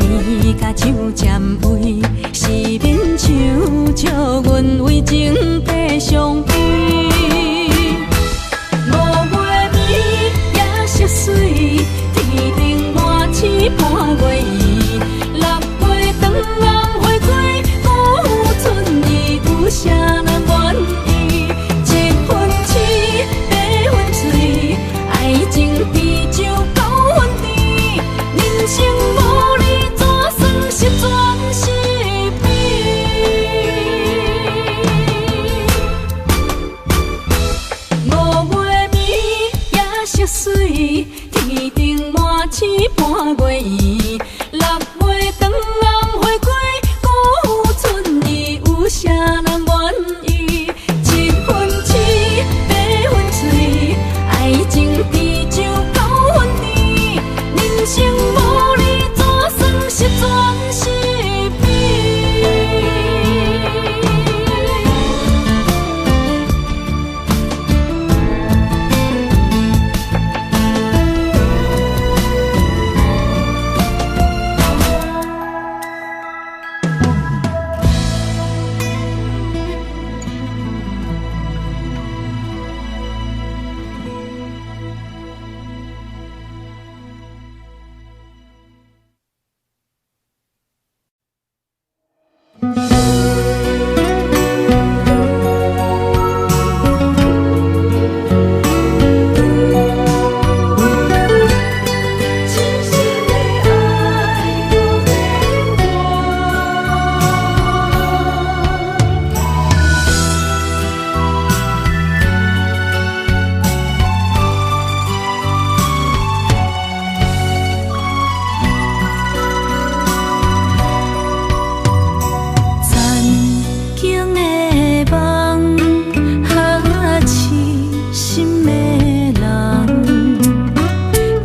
甲酒占位，是勉强笑阮為情爬傷悲。五月暝，夜色水，天頂滿星半月圓。六月當暗花開，孤春意有啥人願意？一分痴，八分醉，愛情甜酒九分甜。人生無你怎算是全是悲？五月暝，夜色水，天頂滿星半月圓。六月當暗花開，孤春意有啥人願意？一分痴，八分醉，愛情甜酒九分甜。人生無你怎算是全是悲？痴心的愛不變卦。曾經的夢，哈痴心的人，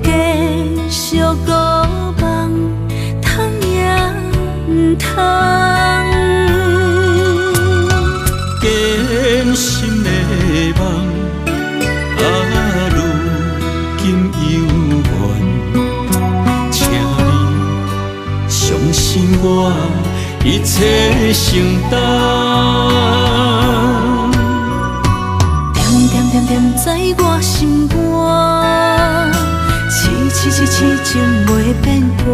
繼續孤夢，通也毋通。坚心的梦，啊，如今犹原，请你相信我，一切承担。惦惦惦惦在我心肝，痴痴痴痴情袂变卦。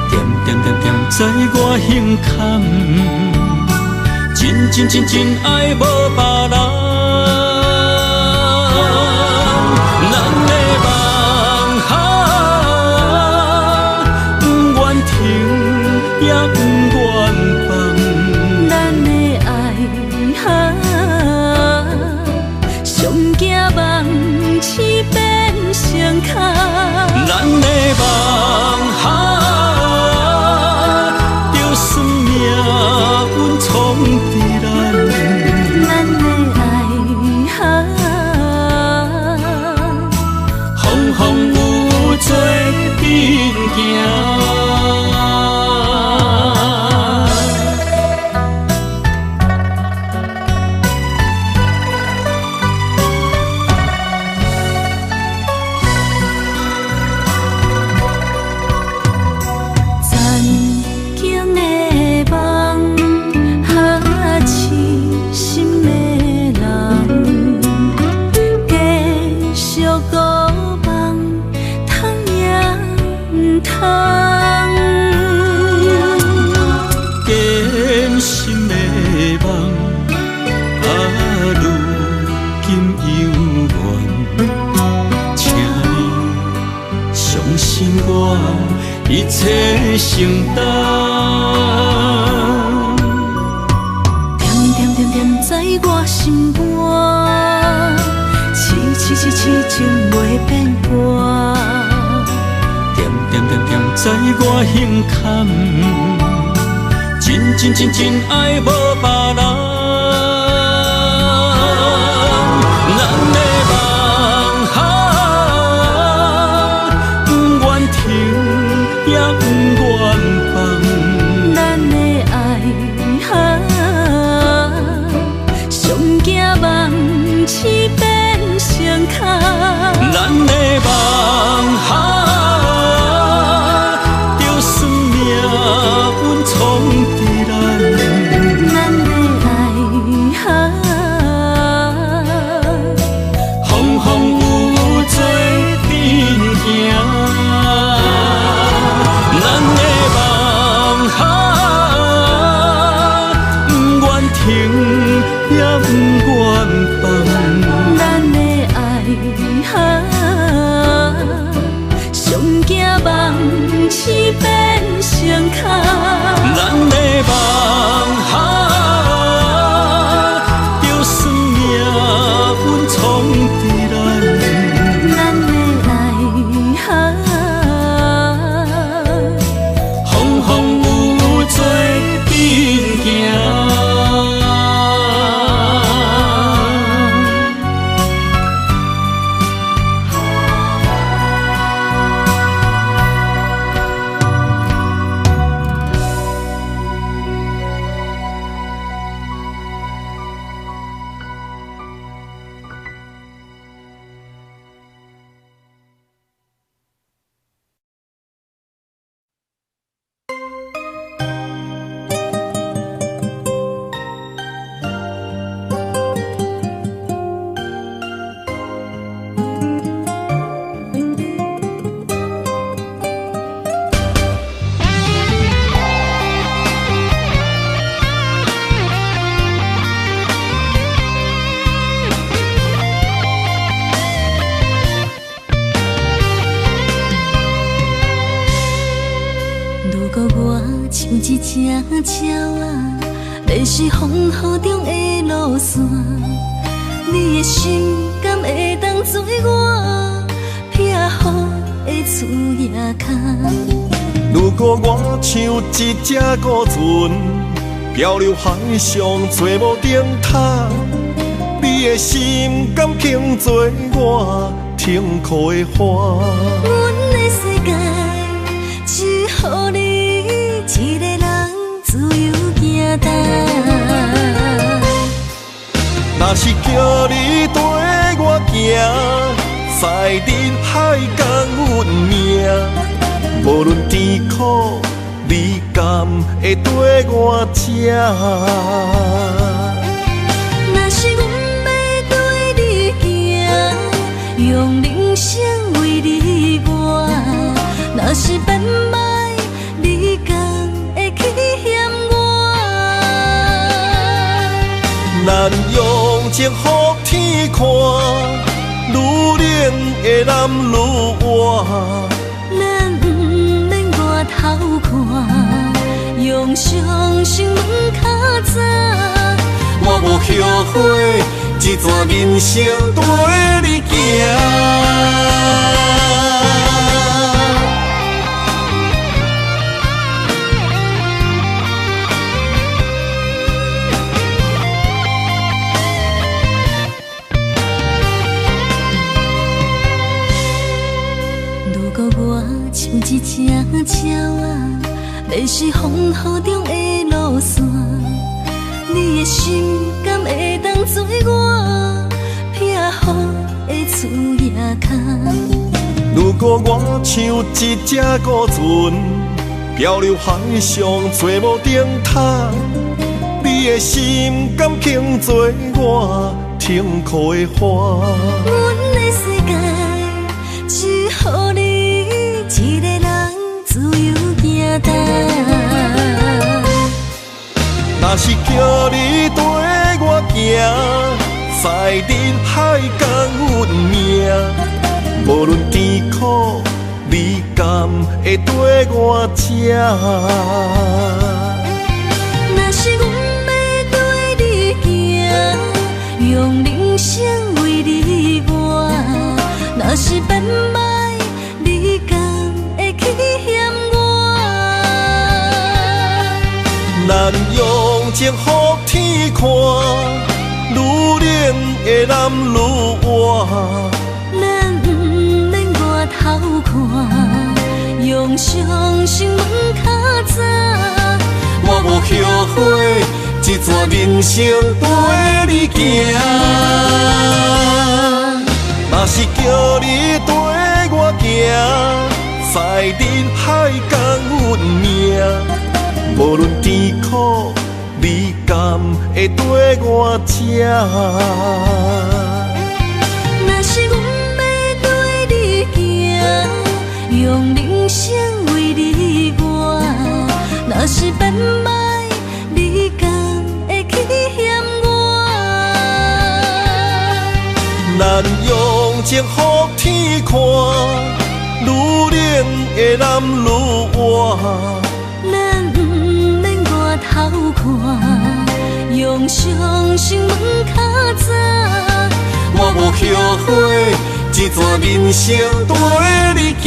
惦惦惦惦在我胸坎，真真真真爱无别人。咱的梦啊，不愿停也不愿放。咱的愛啊，上驚夢醒變成空。咱的夢啊，就算命運創伫咱。咱的愛啊，風風雨雨做陣行。恬恬在我胸坎，真真真真爱无别人。咱的梦啊，不愿停，也不愿放。咱的爱啊，上惊梦醒变成空。咱的梦啊，就算命运创治咱。咱的爱啊，风风雨雨做阵行。咱的梦啊，不愿停，也不愿放。咱的爱啊，上惊梦醒变成空。咱的梦啊，就算命运创治咱。咱的爱啊，风风雨雨做阵行。如果我像一只鸟仔，迷失风雨中的路线，你的心敢会当做我避雨的厝仔跤？如果我像一只孤船，漂流海上找无灯塔，你的心敢肯做我停靠的岸？阮的世界只予你一个人自由行动。若是叫你缀我行，在人海共阮命，无论甜苦，你敢会缀我这？若是阮欲缀你行，用人生为你活；若是变歹，你敢会去嫌我？咱用情予天看，愈冷的男愈活。咱毋免外头看，用相信问较早。我无后悔，这段人生缀你行。如果我像一只鸟仔，迷失风雨中的路线，你的心敢会当做我避雨的厝仔跤？如果我像一只孤船，漂流海上找无灯塔，你的心敢肯做我停靠的岸？阮的世界只予你一个人自由行动。若是叫你缀我行，在人海共阮命，无论甜苦，你敢会缀我这？若是阮欲缀你行，用人生为你活；若是变歹，你敢会去咱用情予天看，愈冷的男愈活。咱毋免外头看，用相信问较早。我无后悔，这段人生跟你行。若是叫你跟我行，在人海讲运命，无论甜苦，你敢会跟我吃？若是阮欲跟你行，用人生为你活。若是变歹，你敢会去嫌我？咱用情予天看，愈冷的男愈活。咱毋免外头看，用相信问较早。我无后悔，这段人生跟你行。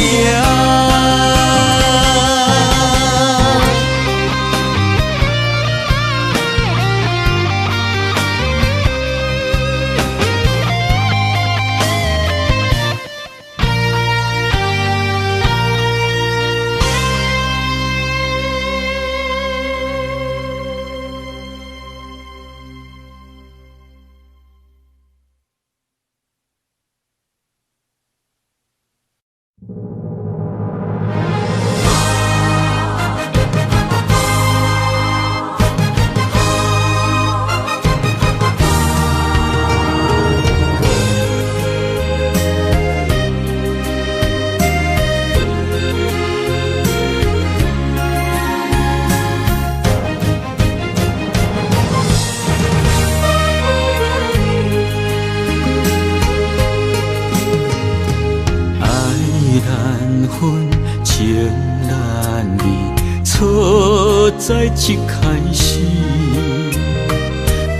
在一开始，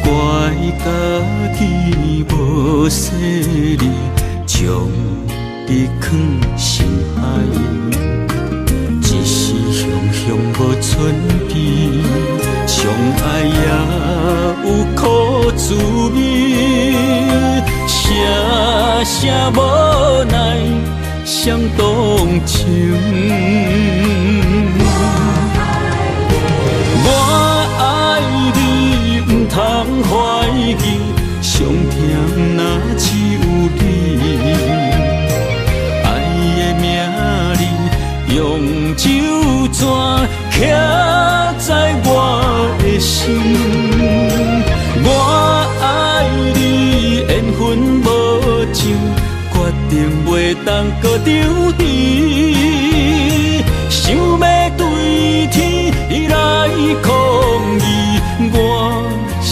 怪家己无细腻，将你藏心海，一时雄雄无准备，相爱也有苦滋味，声声无奈相动情。我爱你，毋通怀疑，上疼若只有你。爱的名字用酒泉刻在我的心。我爱你，缘分无上，决定袂当阁抽离。想欲对天来抗议，我是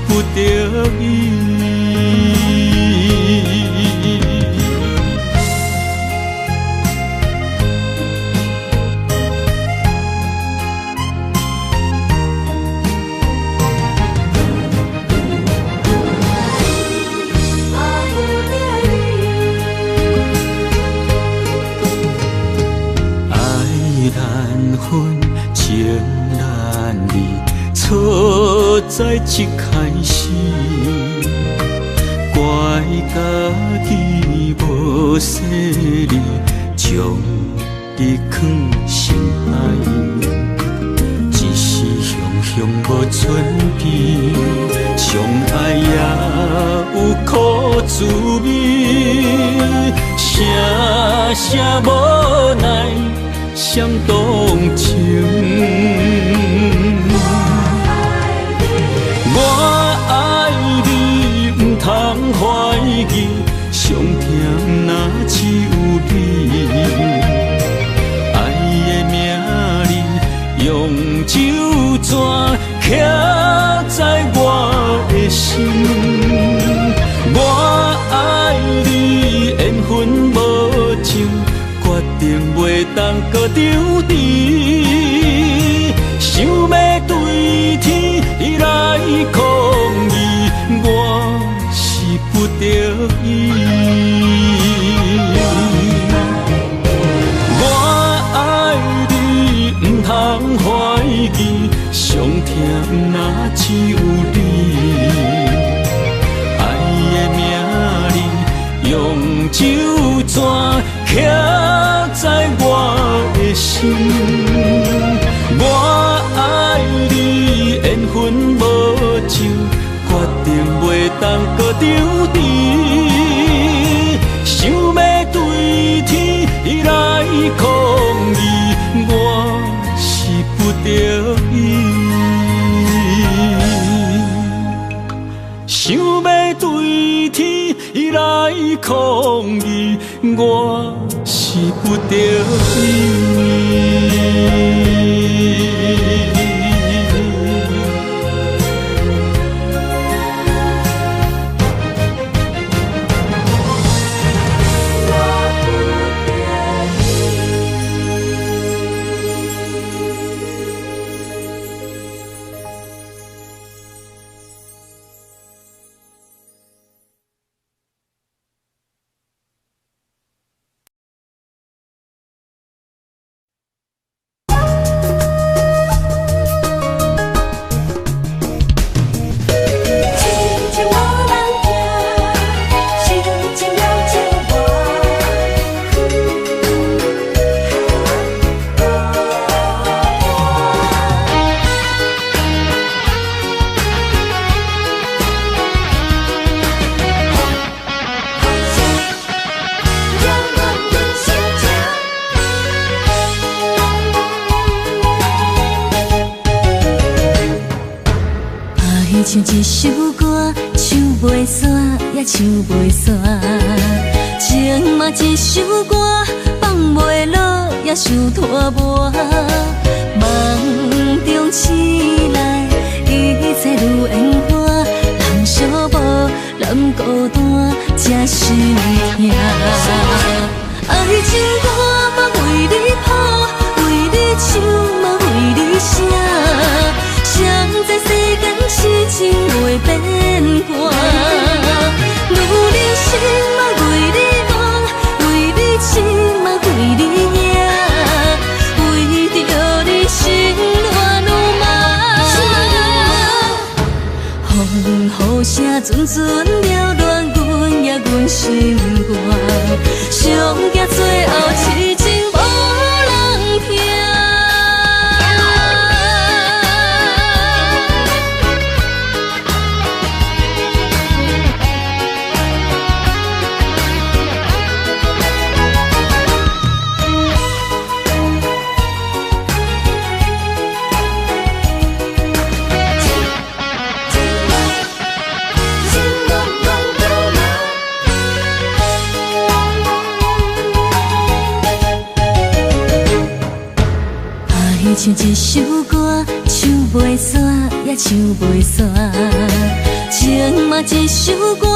不得已。爱难分，情难离，错在一开始，怪家己无细腻，将你藏心海，一时雄雄无准备，相爱也有苦滋味，声声无奈相动情。我爱你，毋通怀疑，上疼若只有你。爱的名字用酒泉刻在我的心。我爱你，缘分无上，决定袂当阁抽离。想欲对天来抗议，我是不得已。我爱你，毋通怀疑，上疼只有你。爱的名字用酒泉刻在我的心。我爱你，缘分无救，决定袂当阁抽离。想欲对天来抗议，我是不得已。想欲对天来抗议，我是不得已。像一首歌，唱袂煞，也唱袂煞。情嘛一首歌，放袂落，也想拖磨。梦中醒来，一切如烟花，人寂寞，人孤单，这心痛。爱情歌嘛为你谱，为你唱嘛为你写。谁知世间痴情袂变卦，女人心嘛为你梦，为你痴嘛为你赢，为着你心乱如麻。风雨声阵阵扰乱阮也阮心肝，上惊最后痴情无人听。像一首歌，唱袂煞，也唱袂煞。情嘛一首歌，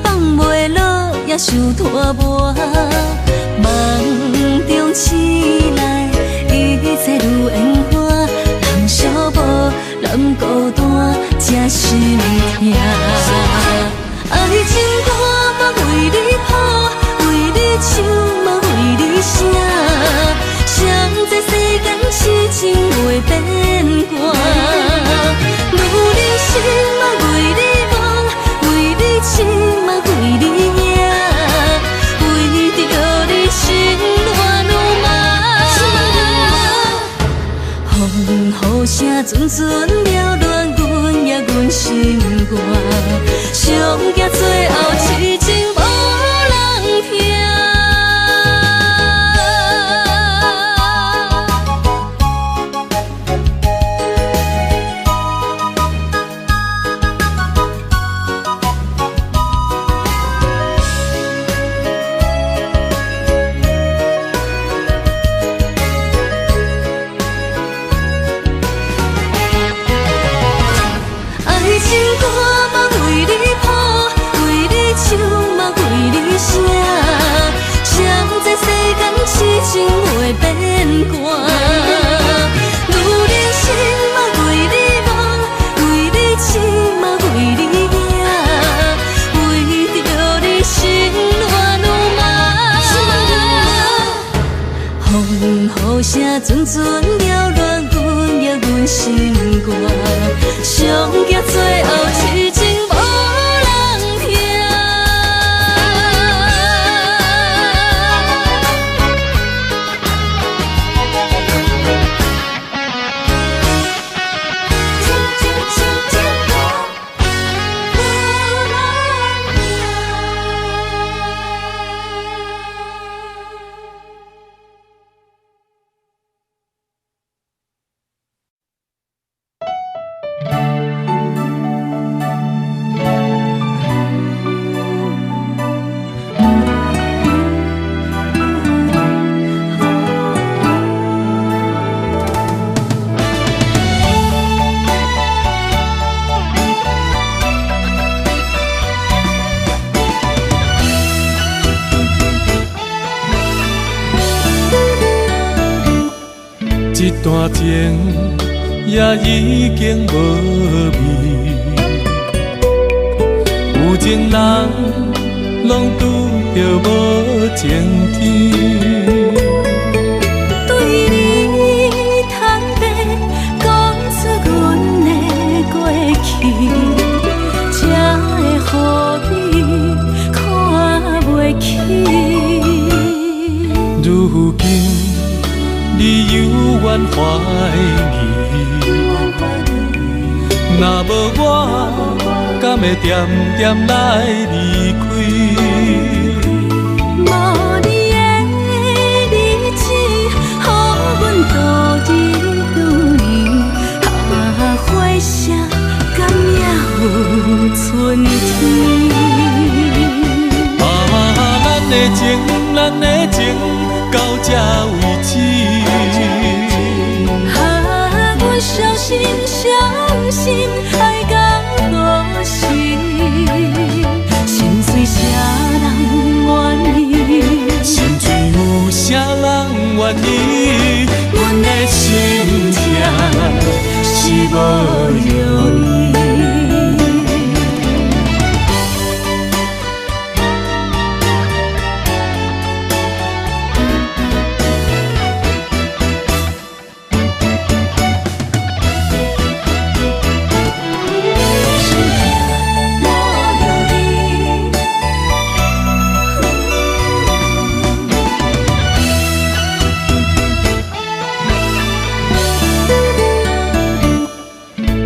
放袂落，也想拖磨。梦中醒来，一切如烟花，人寂寞，人孤单，这心痛。爱情歌嘛为你谱，为你唱嘛为你写。谁知世间痴情袂变卦，女人心嘛为你梦，为你痴嘛为你赢，为着你心乱如麻。风雨声阵阵扰乱阮也阮心肝，上惊最后痴情无人听。阵阵扰乱阮也阮心肝，上段情也已經無味，有情人攏拄著無晴天。對你坦白講出阮的過去，才會予你看袂起。如今你猶原懷疑，若無我，敢會恬恬來離開？無你的日子，予阮度日如年。啊，花謝敢也有春天？啊，咱的情，咱的情，到這為止。啊，阮傷心傷心，愛到何時？心碎啥人願意？心碎有啥人願意？阮的心痛是無藥醫。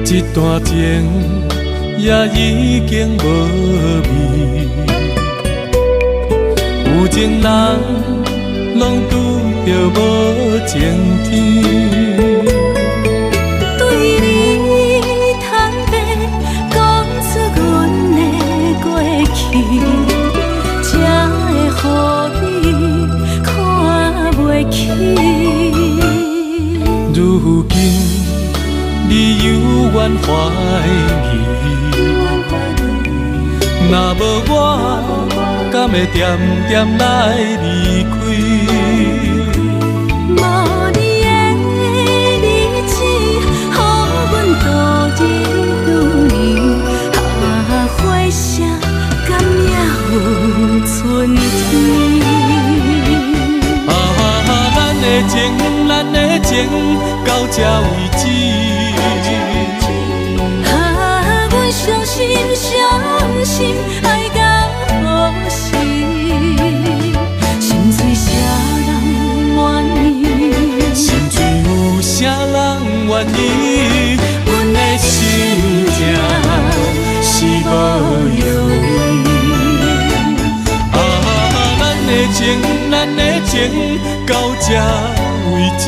這段情也已經無味，有情人攏拄著無晴天。對你坦白講出阮的過去，才會予你看袂起。如今你猶原懷疑，若無我，敢會恬恬來離開？無你的日子，予阮度日如年。啊，花謝敢也有春天？啊，咱的情，咱的情，到這為止。啊，阮傷心傷心，愛到何時？心碎啥人願意？心碎有啥人願意？阮的心痛是無藥醫。啊，咱的情，咱的情，到這為止。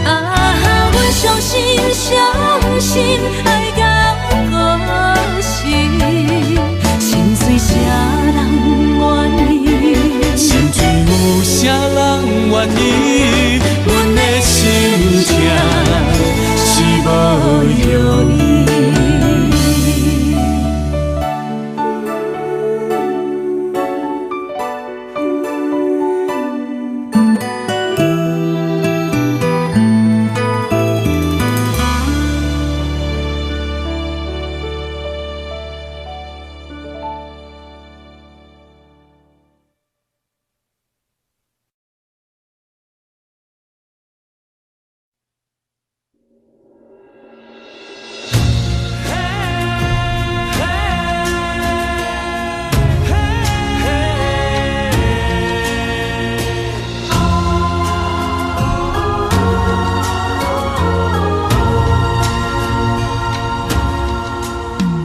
啊，阮傷心傷心，愛到何時？心碎啥人願意？心碎有啥人願意？阮的心痛是無藥醫。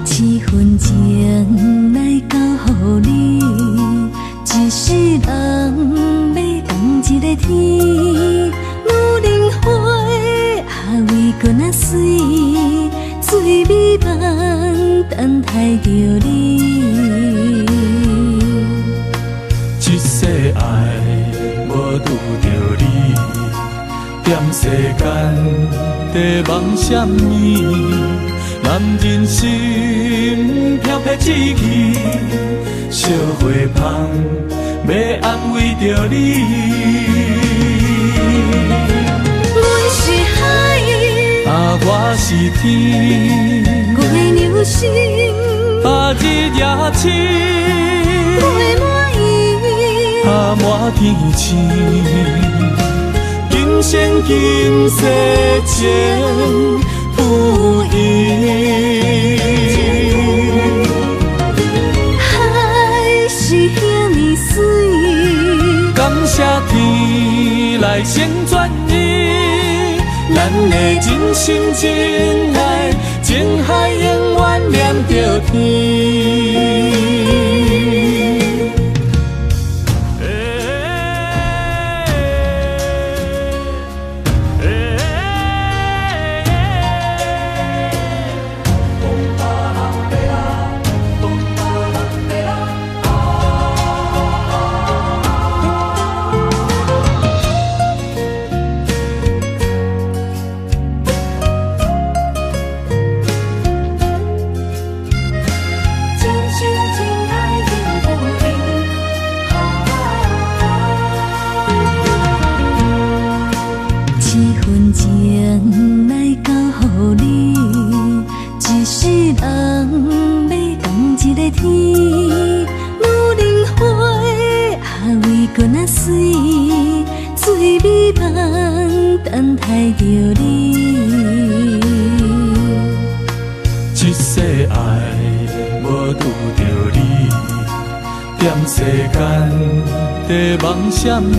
7分情来交予你，一世人欲仝一个天。女人花啊，为阁若媠，最美梦等待著你。这世爱无拄著你，踮世间在梦啥物？男人心飘飘志气，惜花芳欲安慰著你。我是天，月娘心，啊日夜星，袂满意，啊满天星，今生今世情不移。海是遐呢水，感谢天来成全伊，咱的真心真爱，情海永远连著天。真心真爱永不离。这份情来交予你，一世人欲仝一个天。女人花啊，为君仔水，醉美梦等待著你。这世爱无拄著你，踮世间在梦啥物？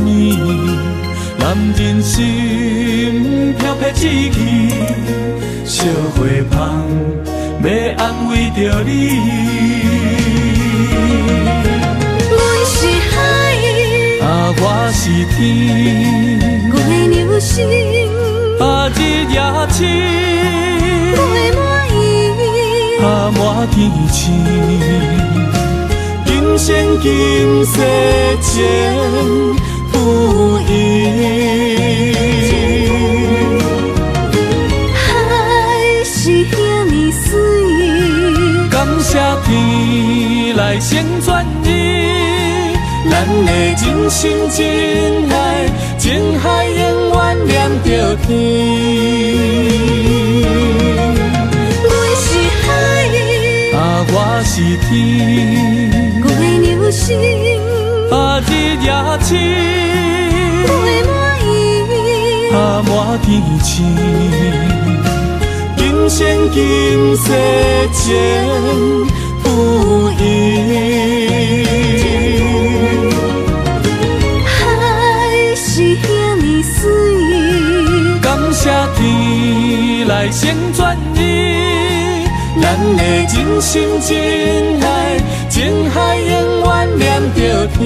男人心飘飘志气，惜花芳欲安慰著你。阮是海，啊我是天，月娘心，啊日夜星，袂满意，啊满天星，今生今世情不移。海是遐呢水，感谢天来成全伊，咱的真心真爱，情海永远连著天。阮是海，啊我是天，月娘心，啊日夜星，袂满意，啊满天星，今生今世情不移。海是遐呢水，感谢天来成全伊，咱的真心真爱，情海永远连著天。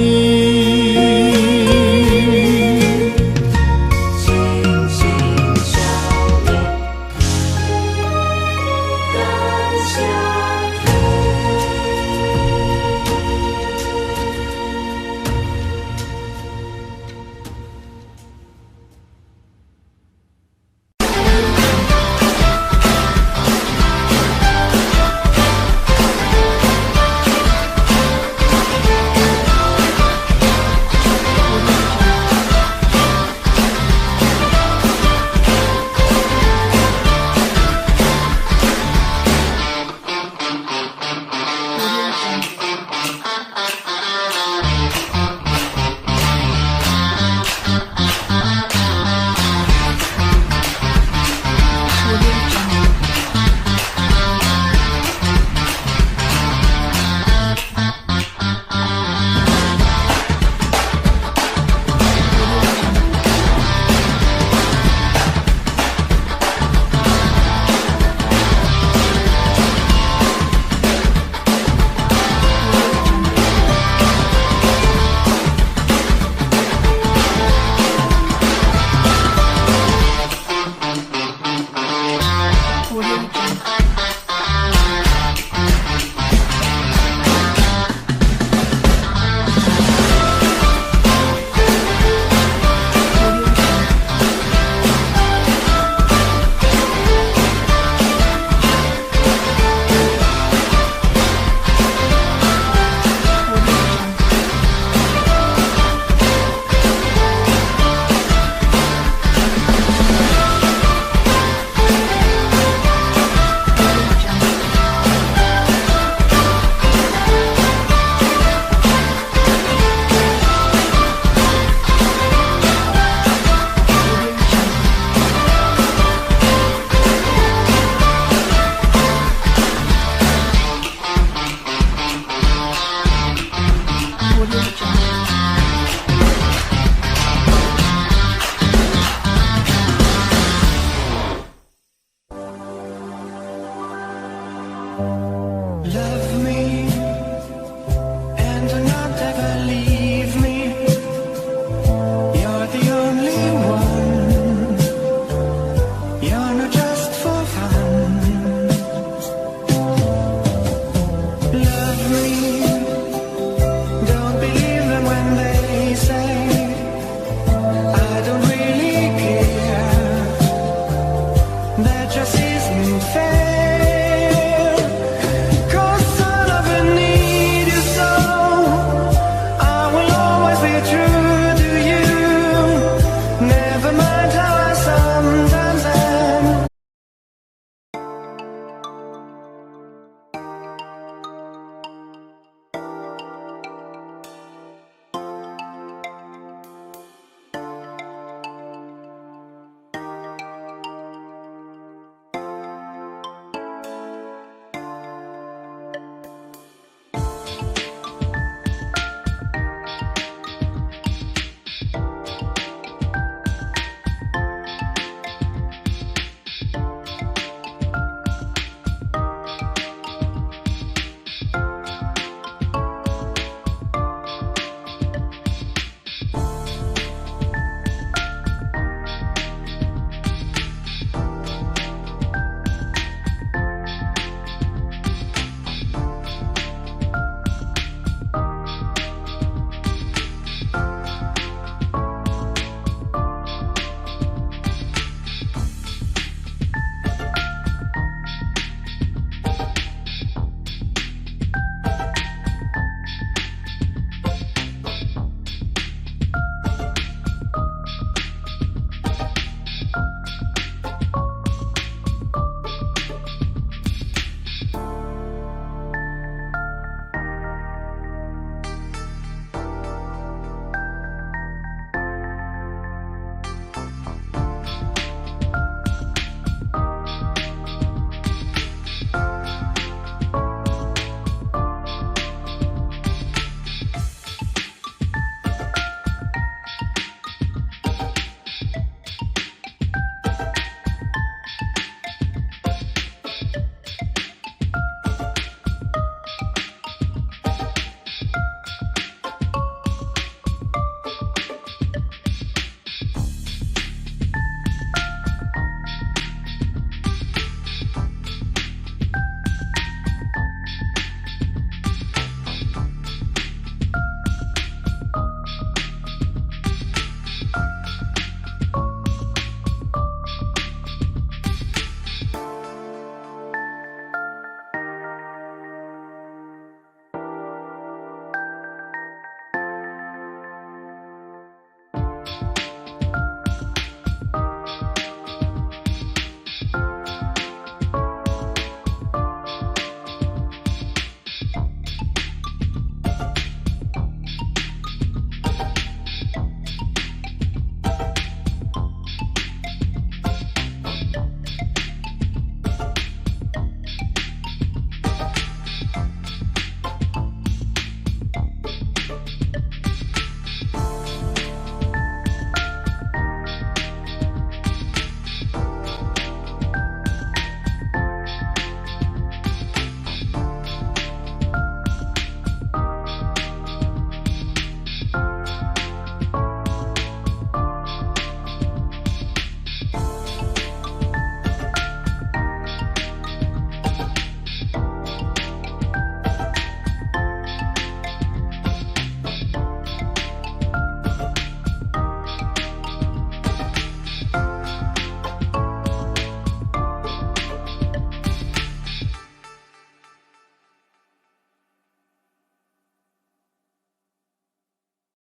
心心相印，感谢天。Love me and not ever leave me. You're the only one. You're not just for fun. Love me. Don't believe them when they say I don't really care. They're just